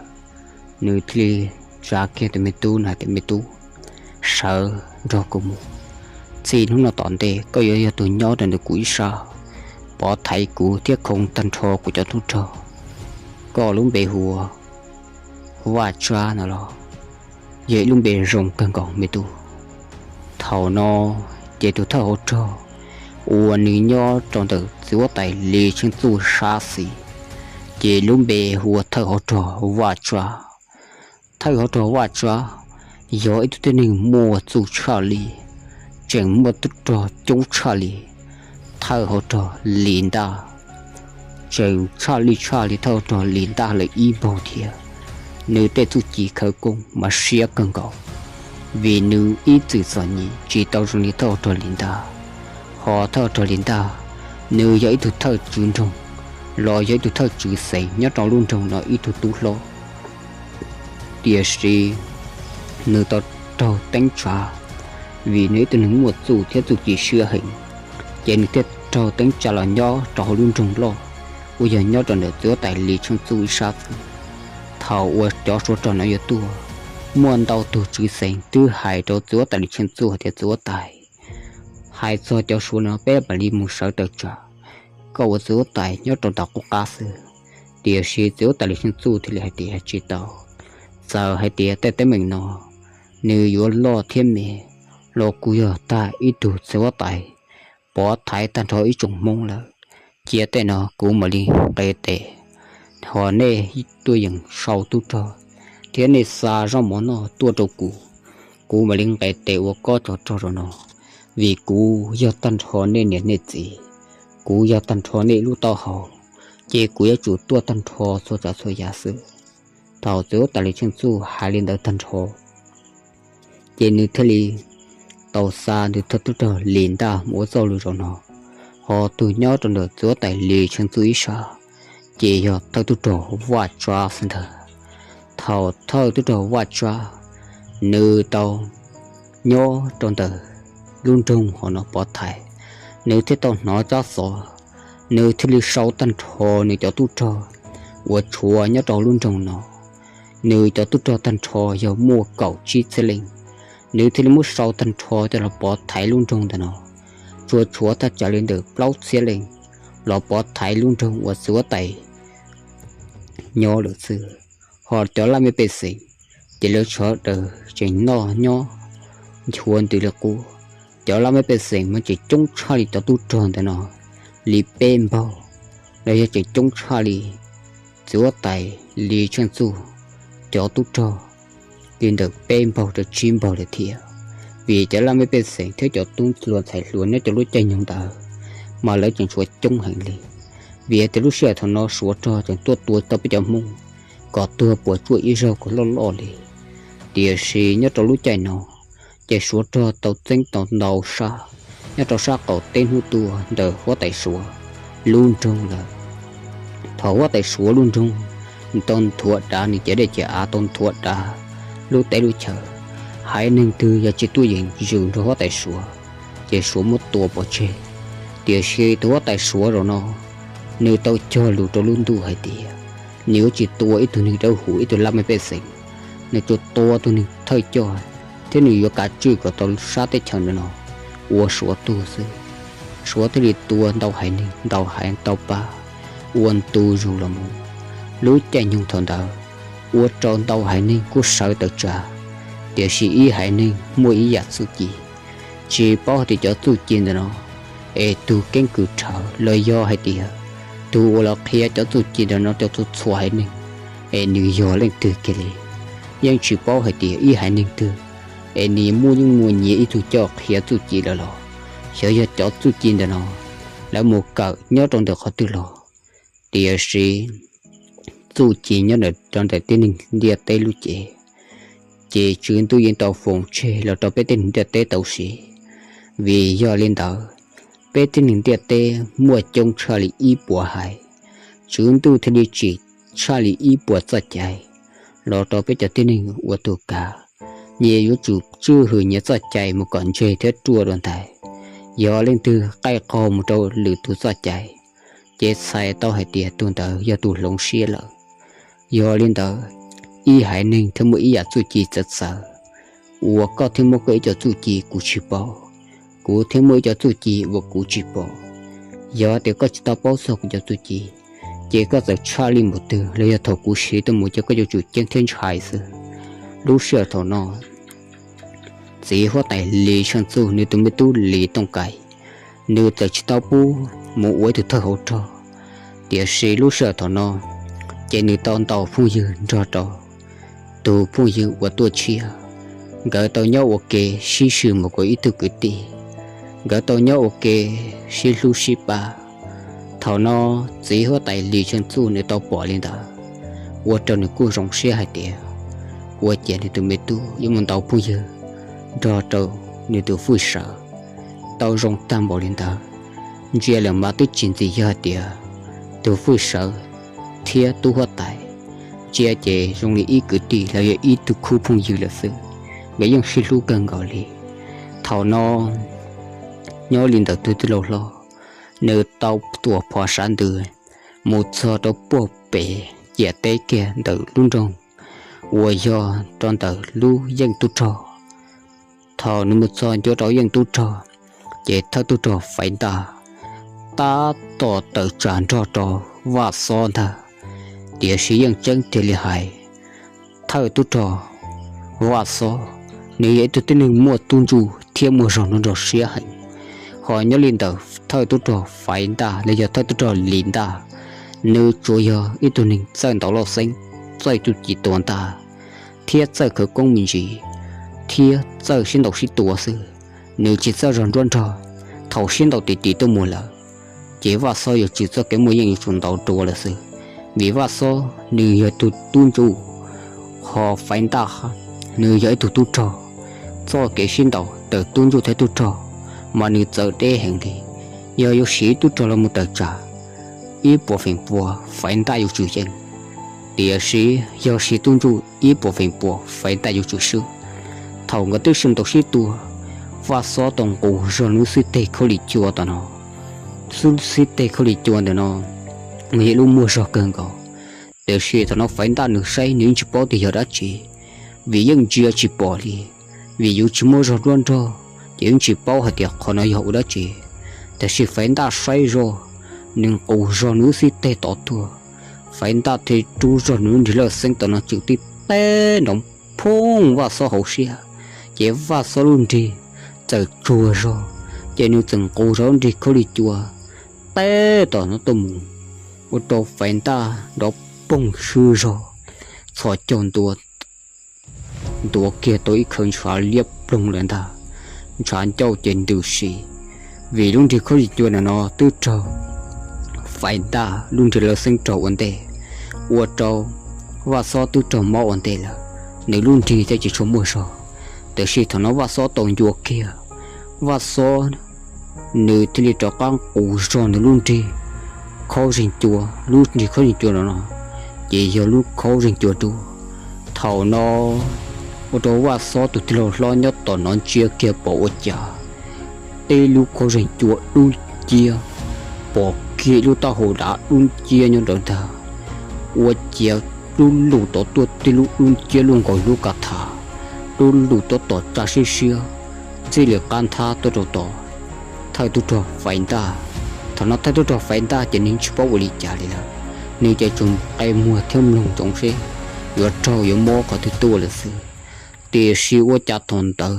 nws thiaj li tsa kiag tus me tub no hais tias, me tub, sawv nrog kuv mus. Txij hnub no tom ntej koj yuav yog tus nyob rau ntawm kuv ib sab, pov thaiv kuv thiab khoo tag nrho kuv cov tub rog. Koj lub npe hu ua Vaj Tsab no los yog ib lub npe zoo kawg nkaus me tub. Thaum no ces tus thawj hauv rog uas nws nyob rau ntawm txiv huab tais Lis Tsheej Txuj sab xis, ces lub npe hu ua thawj hauv rog Vaj Tsab. Thawj hauv rog Vaj Tsab yog ib tug tib neeg muaj txuj tshaj li, tseem muaj tub rog coob tshaj li thawj hauv rog Lis Ntaj. Tseem tshaj li tshaj li thawj hauv rog Lis Ntaj lawm ib npaug thiab. Nws tej txuj ci khawv koob mas siab kawg nkaus, vim nws ib txwm txom nyem tsis tau zoo li thawj hauv rog Lis Ntaj. Ho thawj hauv rog Lis Ntaj, nws yog ib tug thawj tswv nroog los yog ib tug thawj tswv xeev nyob rau lub nroog no ib tug tub hlob. Tiam sis nws tau raug teeb tsa, vim nws ib tug neeg muaj txuj thiab txuj ci siab heev, ces nws thiaj raug teeb tsa los nyob rau hauv lub nroog loj uas yog nyob rau ntawm txiv huab tais Lis Tsheej Txuj ib sab xwb. Thaum uas cov suav rog no yuav tuaj, muaj ntau tug tswv xeev twb hais rau txiv huab tais Lis Tsheej Txuj hais tias, txiv huab tais, hais txog cov suav no peb mam li mus sawv tawm tsam, koj ua txiv huab tais nyob rau nram qub qab xwb. Tiam sis txiv huab tais Lis Tsheej Txuj thiaj li hais tias, tsis tau. Txawm hais tias tej teeb meem no nws yuav loj thiab me los kuv yog tag ib tug txiv huab tais pov thaiv tag nrho ib tsoom Hmoob lawm. Cia tej no kuv mam li nqes tes, ho nej tuaj yeem sau tub rog thiab nej xa zaub mov noj tuaj rau kuv, kuv mam li nqes tes ua koj cov rog rau no. Vim kuv yog tag nrho nej niam nej txiv, kuv yog tag nrho nej lub taub hau, ces kuv yuav tsum tuaj tag nrho txhua tsav txhua yam xwb. Thaum txiv huab tais Lis Tsheej Txuj hais li ntawd tag nrho, ces nws thiaj li tau xa nws thawj tub rog Lis Ntaj mus ua txoj lus zaum no. Ho tus nyob rau ntawm txiv huab tais Lis Tsheej Txuj ib sab, ces yog thawj tub rog Vaj Tsab xwb ntag. Thaum thawj tub rog Vaj Tsab nws tau nyob rau ntawm lub nroog hauv no pov thaiv, nws thiaj tau hnov tsab xov, nws thiaj li sau tag nrho nws cov tub rog uas tshuav nyob rau lub nroog no. Nws cov tub rog tag nrho yog muaj kaum tsib txhiab leej, nws thiaj li muab sau tag nrho coj los pov thaiv lub nroog ntawm no. Tsuas tshuav thaj tsam li ntawm plaub txhiab leej los pov thaiv lub nroog uas txiv huab tais nyob lawm xwb. Ho cov laj mej pej xeem, ces lawv sawv daws tseem noj nyob nchuav ntws li qub. Cov laj mej pej xeem mas tseem coob tshaj li cov tub rog ntawm no li peb npaug, los yog tseem coob tshaj li txiv huab tais Lis Tsheej Txuj cov tub rog li ntawm peb npaug rau tsib npaug lawm thiab. Vim cov laj mej pej xeem thiab cov tub hluas ntxhais hluas nyob cov lub caij nyoog ntawd, mas lawv tseem tshuav coob heev li. Vim hais tias lub sij hawm thaum no Suav rog tseem tuaj tua tau peb cov Hmoob kom tuag puas tsuaj ib zaug kom loj loj li. Tiam sis nyob rau lub caij no ces Suav rog tau txeeb tau ntau sab nyob rau sab qaum teb hnub tuaj ntawm huab tais Suav lub nroog lawm. Thaum huab tais Suav lub nroog tau nthuav dav, nws cev dej cev av tau nthuav dav lub teb lub chaw, haiv neeg twg yog tsis tuaj yeem zus nrog huab tais Suav ces Suav muab tua pov tseg. Tiam sis tus huab tais Suav zaum no nws tau cog lus rau lub ntuj hais tias nws yuav tsis tua ib tug neeg dawb huv ib tug laj mej pej xeem, nws tsuas tua tus neeg thawj coj thiab nws yuav kav tswj kom tau sab teb chaws ntawm no ua Suav tug xwb. Suav thiaj li tua ntau haiv neeg ntau haiv ntau pab ua ntu zus los mus. Lub caij nyoog thaum ntawd ua rau ntau haiv neeg kuj sawv tawm tsam, tiam sis ib haiv neeg muaj ib yam txuj ci. Tsis paub hais tias cov txuj ci ntawm no es tus keeb kwm rhawv los yog hais tias tus uas los qhia cov txuj ci ntawm no rau txhua txhua haiv neeg es nws yog leej twg kiag li. Yeej tsis paub hais tias ib haiv neeg twg es nws muaj yeej muaj nyias ib tug coj qhia txuj ci lawm los xyov yog cov txuj ci ntawm no lawv mus kawm nyob rau ntawm qhov twg los. Tiam sis txuj ci nyob ntawm rau ntawm tib neeg ntiaj teb lub cev ces Tswv Ntuj yeej tau foom tseg los rau peb tib neeg ntiaj teb tau siv. Vim yog li ntawd, peb tib neeg ntiaj teb muaj coob tshaj li ib puas haiv, Tswv Ntuj thiaj li tsim tshaj li ib puas txoj cai los rau peb cov tib neeg ua tus kav. Nyias yuav tsum tswj hwm nyias txoj cai mus kom ntseg thiab ruaj dua ntais. Yog leej twg qaij qaug mus rau lwm tus txoj cai ces txhais tau hais tias tus ntawd yog tus hloov siab lawm. Yog li ntawd, ib haiv neeg thiaj muaj ib yam txuj ci txawv txawv, uas koj thiaj muaj koj ib co txuj ci kuv tsis paub, kuv thiaj muaj ib co txuj ci uas kuv tsis paub. Yog tias koj tsis tau paub txog kuv cov txuj ci, ces koj txawm tshaj lij npaum twg los yog thaum kuv siv tuaj mus ces koj yuav tsum ceeb thiab ntshai xwb. Lub sij hawm thaum no, txiv huab tais Lis Tsheej Txuj nws tus me tub Lis Tooj Kais, nws txawm tsis tau pub mus ua ib tug thawj hauv rog, tiam sis lub sij hawm thaum no ces nws tau ntaus phooj ywg nrog rau tus phooj ywg uas tuaj tshiab. Nkawd tau nyob ua ke sib swm mus kom ib tug kwv tij, nkawd tau nyob ua ke sib hlub sib pab. Thaum no txiv huab tais Lis Tsheej Txuj nws tau pom li ntawd, ua rau nws kuj zoo siab hais tias ua cas nws tus me tub yuav mus ntaus phooj ywg nrog rau nws tus fwj sawv tau zoo tag npaum li ntawd. Ntsia lawm mas twb tsis ntxim yog hais tias tus fwj sawv thiab tub huab tais, ntsia ces zoo li ib kwv tij los yog ib tug khub phooj ywg lawm xwb. Nkawd yeej sib hlub kawg nkaus li. Thaum no nyob li ntawm tus tij laug hlob, nws tau tuam phov sav ntws mus txog rau puag pem ciam teb kiag ntawm lub nroog uas yog rau ntawm lub yeej tub rog. Thaum nws mus txog ncuav rau yeej tub rog, ces thawj tub rog Faiv Ntaj tab tom tawm tsam nrog rau Vaj Xob ntag. Tiam sis yeej tseeb tiag li hais, thawj tub rog Vaj Xob, nws yog ib tug tib neeg muaj tub ntsuj thiab muaj zog nruab nrog siab heev. Ho nyob li ntawm thawj tub rog Faiv Ntaj los yog thawj tub rog Lis Ntaj, nws tsuas yog ib tug neeg txawj ntaus loj xeeb, txawj txuj ci tua ntaj, thiab txawj khawv koob me ntsis, thiab txawj sib ntaus sib tua xwb. Nws tsis txawj zog nruab nrog. Thaum sib ntaus tim tim tuaj mus lawm, ces Vaj Xob yuav tsum txoj kev muaj yeej yuav tsum ntaus dua lawm xwb. Vim Vaj Xob nws yog tus tub ntsuj, ho Faiv Ntaj nws yog ib tug tub rog. Txoj kev sib ntaus ntawm tub ntsuj thiab tub rog mas nws txawv deb heev li. Yog yuav siv tub rog los mus tawm tsam ib puas feem pua, Faiv Ntaj yuav tsum yeej. Tiam sis yog siv tub ntsuj ib puas feem pua, Faiv Ntaj yuav tsum swb. Thaum nkawd twb sib ntaus sib tua, Vaj Xob tau nqus zog nws lub xib teg khaub lig cua tom no. Xib teg khaub lig cua ntawm no nws yog lub muaj zog kawg nkaus. Tiam sis thaum no Faiv Ntaj nws saib nws yeej tsis paub tias yog dab tsi, vim yeej ntsia tsis pom li. Vim yus tsis muaj zog nruab nrog ces yeej tsis paub hais tias qhov no yog ua dab tsi. Tiam sis Faiv Ntaj saib zog, nws nqus zog nws lub xib teg tod tuaj, Faiv Ntaj thiaj rub zog nws lub nrig lawj xeeb tom no tseem tib teb nrov phooj Vaj Xob hauv siab, ces Vaj Xob lub nrig txawm tsuag zog, ces nws txawm nqus zog lub nrig khaub lig cua teb tom no tuaj mus, ua rau Faiv Ntaj nrov poog swb zog, txhos caug ntua, ntuav kiag tau ib khawv ntshav liab ploog lawm ntag. Ntshav ncauj ces ntws si, Vim lub nrig khaub zig ncua no twb raug Faiv Ntaj lub nrig lav xeeb raug ua ntej, ua rau Vaj Xob twb raug mob ua ntej lawm, nws lub nrig thiaj tsis tshua muaj zog. Tiam sis thaum no Vaj Xob tau ncua kiag, Vaj Xob nws thiaj li rov qab qus zog nws lub nrig khaub zig ncua, lub nrig khaub zig ncua no no ces yog lub khaub zig ncua dub. Thaum no ua rau Vaj Xob tus tij laug hlob nyob tom no ntsia kiag pom ua cas tej lub khaub zig ncua dub nciab, pom kiag ib lub taub hau dav dub nciab nyob ntawd ntag. Ua ciav lub lus tod tuaj tej lub dub nciab luaj nkaus lub ka tham, lub lus tod tom tsa siab siab, txij li qab nthab tuaj rau tom thawj tub rog Faiv Ntaj. Thaum no thawj tub rog Faiv Ntaj ces nws tsis paub ua li cas li lawm, nws ces tsuas qe muag thiab mloog ntsoov seb yuav raug yuav mob qhov twg tuaj lawm xwb. Tiam sis ua cas thaum ntawd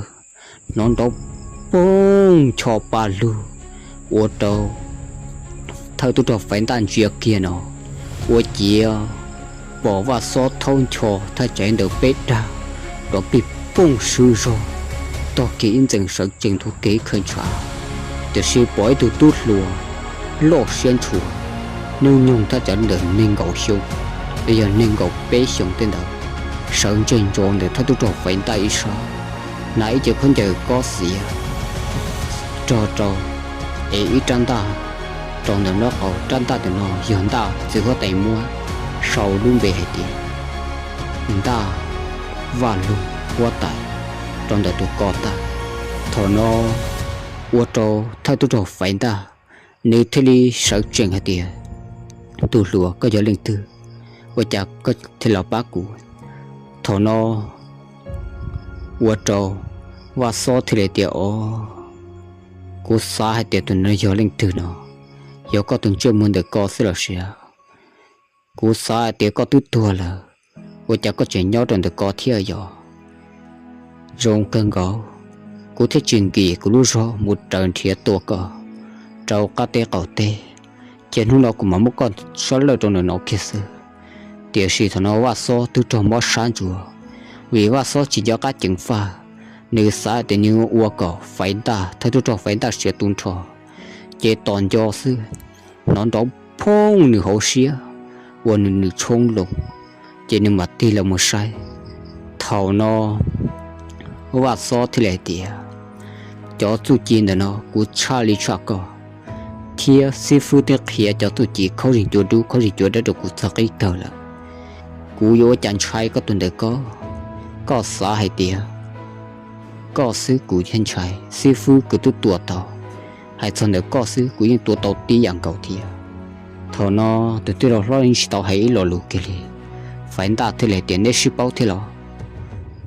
hnov nrov poog ncho pa lug, ua rau thawj tub rog Faiv Ntaj ntsia kiag no, ua ciav pom Vaj Xob thaub ncho thaj tsam ntawm peb dag nrov plig poog swb zog, tog kiag ib ntxees sawv tsees nthuav kiag ib khawv ntshav. Tiam sis pom ib tug tub hluas loj siab ntshua, hnub nyoog thaj tsam ntawm nees nkaum xyoo los yog nees nkaum peb xyoos tej ntawd, sawv ntseg ntsoov ntawm thawj tub rog Faiv Ntaj ib sab, hnav ib cev khaub ncaws kob xiav rog rau, es ib rab ntaj rau ntawm nraub qaum. Rab ntaj ntawm no yog ntaj txiv huab tais muab sau lub npe hais tias Ntaj Vaj Lug huab tais rau ntawm tus ko tag. Thaum no ua rau thawj tub rog Faiv Ntaj nws thiaj li sawv tsees hais tias, Tub hluas, koj yog leej twg? Ua cas koj thiaj los pab kuv? Thaum no ua rau Vaj Xob thiaj li tias, Os, kuv xav hais tias tus no yog leej twg no, yog koj tus ntsej muag ntawm ko xwb los sis? Kuv xav hais tias koj twb tuag lawm, ua cas koj tseem nyob rau ntawm ko thiab yog? Zoo kawg nkaus, kuv thiaj tsis nkim kuv lub zog mus raws nrhiav tua koj rau qab teb qaum teb, ces hnub no kuv mam muab koj sab lawj rau ntawm no kiag xwb. Tiam sis thaum no Vaj Xob twb raug mob sab ntsuav, vim Vaj Xob tsis nco qab ceev faj, nws xav tias nws ua kom Faiv Ntaj, thawj tub rog Faiv Ntaj siav tu nrho, ces tos nco xwb, hnov nrov phooj nws hauv siab, ua nws nws tshoob loo, ces nws mam tig los mus saib. Thaum no Vaj Xob thiaj li hais tias, Cov txuj ci ntawm no kuv tshaj li tshaj koj, thiab xib fwb twb qhia cov txuj ci khaub zig ncua dub khaub zig ncua dawb rau kuv txog qib kawg lawm. Kuv yuav ua cas ntshai koj tus ntawm ko? Koj xav hais tias koj xwb kuv thiaj ntshai, xib fwb kuv twb tua tau. Hais txog ntawm koj xwb kuv yeej tua tau tib yam nkaus thiab. Thaum no tus tij laug hlob yeej tsis tau hais ib lo lus kiag li. Faiv Ntaj thiaj li hais tias, Neb sib paub thiab los?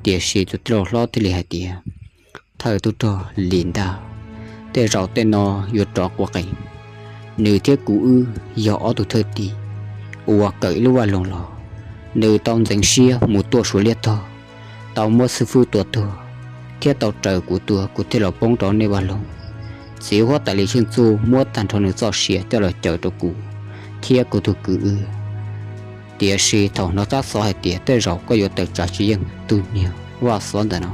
Tiam sis tus tij laug hlob thiaj li hais tias, Thawj tub rog Lis Ntaj, tej zaum tej no yuav rov quav qees. Nws thiab kuv wb yog ob tug thawj tij uas kawm ib lub vaj loog los. Nws tau ntxeev siab mus tuaj Suav liab tog, tau muab xib fwb tua tuag, thiab tau raws kuv tua, kuv thiaj los poob rau nej vaj loog. Txiv huab tais Lis Tsheej Txuj muab tag nrho nws txoj sia coj los cawm rau kuv thiab kuv tus kwv wb. Tiam sis thaum hnov tsab xov hais tias tej zaum koj yuav tawm tsam tsis yeej, tus niag Vaj Xob ntawm no,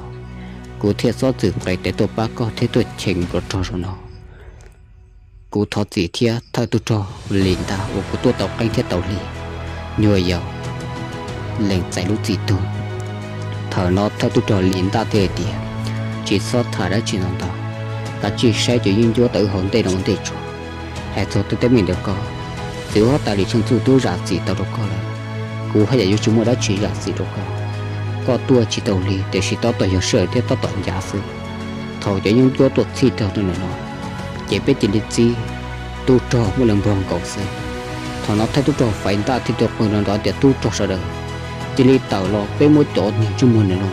kuv thiaj txhob txwm nqis tes tuaj pab koj thiab tuaj cheem npluav rog zaum no. Kuv thov txim thiab thawj tub rog Lis Ntaj uas kuv tuaj tau qeeb thiab tau lig, nyuag yaus lees txais lub txim tuag. Thaum no thawj tub rog Lis Ntaj thiaj hais tias, Tsis txhob tham dab tsi ntau ntau, kav tsij saib cov yeeb ncuab tau wb hauv ntej no ua ntej tso. Hais txog tej teeb meem ntawm koj, txiv huab tais Lis Tsheej Txuj twb zam txim tau rau koj lawm, kuv haj yam yuav tsis muaj dab tsi zam txim rau koj. Koj tuaj tsis tau lig tiam sis tab tom yog sij hawm thiab tab tom ncav xwb. Thaum cov yeeb ncuab tuaj txhij rau ntawm no, ces peb cia li txib tub rog muaj li npog nkaus xwb. Thaum no thawj tub rog Faiv Ntaj thiaj tau qw nrov nrov tias, Tub rog sawv daws, cia li tawm los peb muab cov niag ntsej muag ntawm no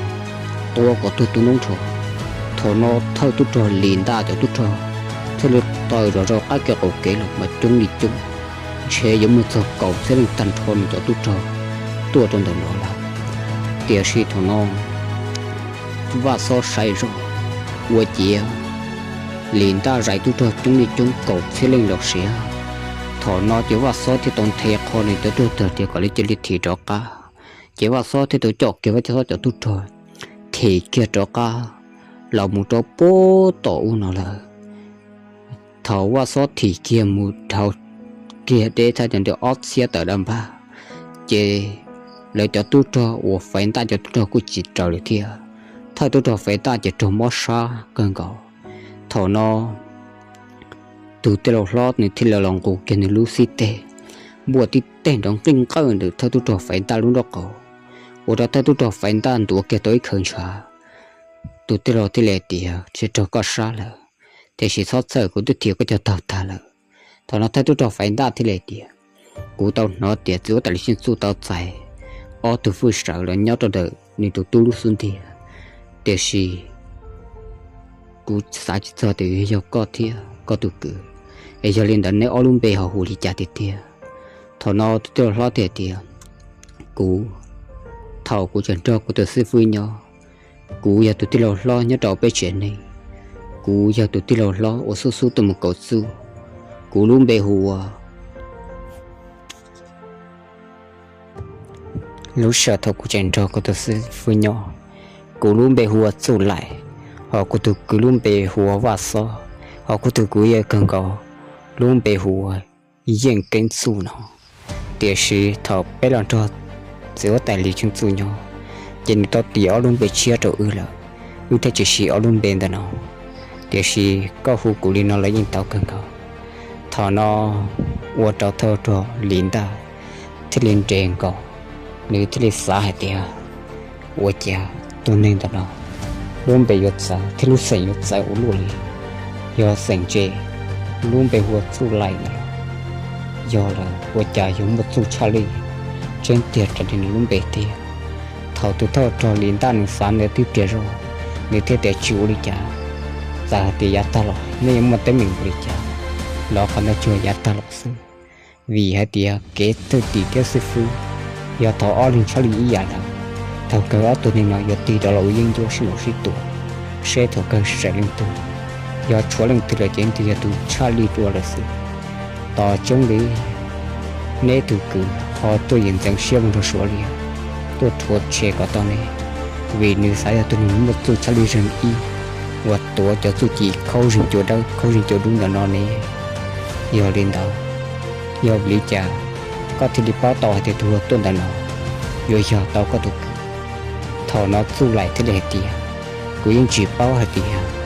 tua kom tuag tu noob nrho. Thaum no thawj tub rog Lis Ntaj cov tub rog thiaj li tawm zom zaws qab kev qaum kev los mas coob li coob, ntshe yuav muaj txog kaum txhiab leej tag nrho nws cov tub rog tuaj rau ntawm no lawm. Tiam sis thaum no Vaj Xob saib zoj, ua ciav Lis Ntaj zais tub rog coob li coob kaum txhiab leej los siav. Thaum no ces Vaj Xob thiaj tau nthe qho nws cov tub rog tias kom lawv cia li thim rov qab. Ces Vaj Xob thiaj tau coj kiag Vaj Xob cov tub rog thim kiag rov qab los mus rau puag tom ub no lawm. Thaum Vaj Xob thim kiag mus dhau kiag deb thaj cov nti ob txhiab tawm dab npag, ces lawv cov tub rog uas Faiv Ntaj cov tub rog kuj tsis raws li thiab. Thawj tub rog Faiv Ntaj ces raug mob sab kawg nkaus. Thaum no tus tij laug hlob nws thiaj li los nqus kiag nws lub xib teg, npuaj tib teg nrov nqij nqawj ntawm thawj tub rog Faiv Ntaj lub nraub qaum, ua rau thawj tub rog Faiv Ntaj ntuav kiag tau ib khaws ntshav. Tus tij laug thiaj li tias, Tsis raug koj sab lawm, tiam sis txhob txhawj, kuv twb thiab koj cog tag tag lawm. Thaum no thawj tub rog Faiv Ntaj thiaj li tias, Kuv tau hnov tias txiv huab tais Lis Xyeej Txuj tau txais ob tug fwj sawv los nyob rau ntawm nws tus tub lub xub ntiag, tiam sis kuv xav tsis txog tias yog koj thiab koj tus kwv, es yog li ntawd neb ob lub npe ho hu li cas tiag tiag? Thaum no tus tij laug hlob thiaj tias, Kuv, thaum kuv tseem nrog kuv tus xib fwb nyob, kuv yog tus tij laug hlob nyob rau peb tsev neeg. Kuv yog tus tij laug hlob uas xub xub tuaj mus kaum txuj. Kuv lub npe hu ua Lub sij hawm thaum kuv tseem nrog kuv tus xib fwb nyob, kuv lub npe hu ua Txuj Laim, hos kuv tus kwv lub npe hu ua Vaj Xob, hos kuv tus kwv yawg kawg nkaus lub npe hu ua Yeej Keeb Txuj no. Tiam sis thaum peb los nrog txiv huab tais Lis Xyeej Txuj nyob, ces nws tau tis ob lub npe tshiab rau wb lawm, wb thiaj tsis siv ob lub npe ntawm no. Tiam sis koj hu kuv li no los yeej tau kawg nkaus. Thaum no ua rau thawj rog Lis Ntaj thiaj li nres nkaus, nws thiaj li xav hais tias, Ua cas tus neeg ntawm no lub npe yuav txawv thiab lub xeem yuav txawv ua luaj li? Yog xeem ntse, lub npe hu ua Txuj Laim ntawm no, yog lawm ua cas yuav muaj txuj tshaj lij tseeb tiag raws li nws lub npe tiag? Thaum tus thawj rog Lis Ntaj nws xav ntawd twb tiag zog, nws thiaj tias, Tsis ua li cas, txawm hais tias yav tag los nej yuav muaj teeb meem ua li cas los qhov ntawd tsuas yav tag los xwb. Vim hais tias kev thwj tim thiab xib fwb yog thaum ob leeg tshaj lij ib yam lawm, thaum kawg ob tug neeg no yuav tig rov los ua yeeb ncuab sib ntaus sib tua, seb thaum kawg sawv leej twg, yog tshuav leej twg lawm ces leej twg yog tus tshaj lij dua lawm xwb. Tos tseeb li, neb tus kwv ho tuaj yim ntxeev siab mus nrog Suav Liab tuaj rhuav tshem kom tau ne, vim nws xav yog tus neeg muaj txuj tshaj lij zeeg ib uas tuav cov txuj ci khaub zeeg cua dawb khaub zeeg cua dub ntawm no ne. Yog li ntawd, yog vim li cas koj thiaj li paub tau hais tias tus uas tuaj ntawm no yuav yog tau koj tus kwv? Thaum no Txuj Laim thiaj li hais tias, Kuv yeej tsis paub hais tias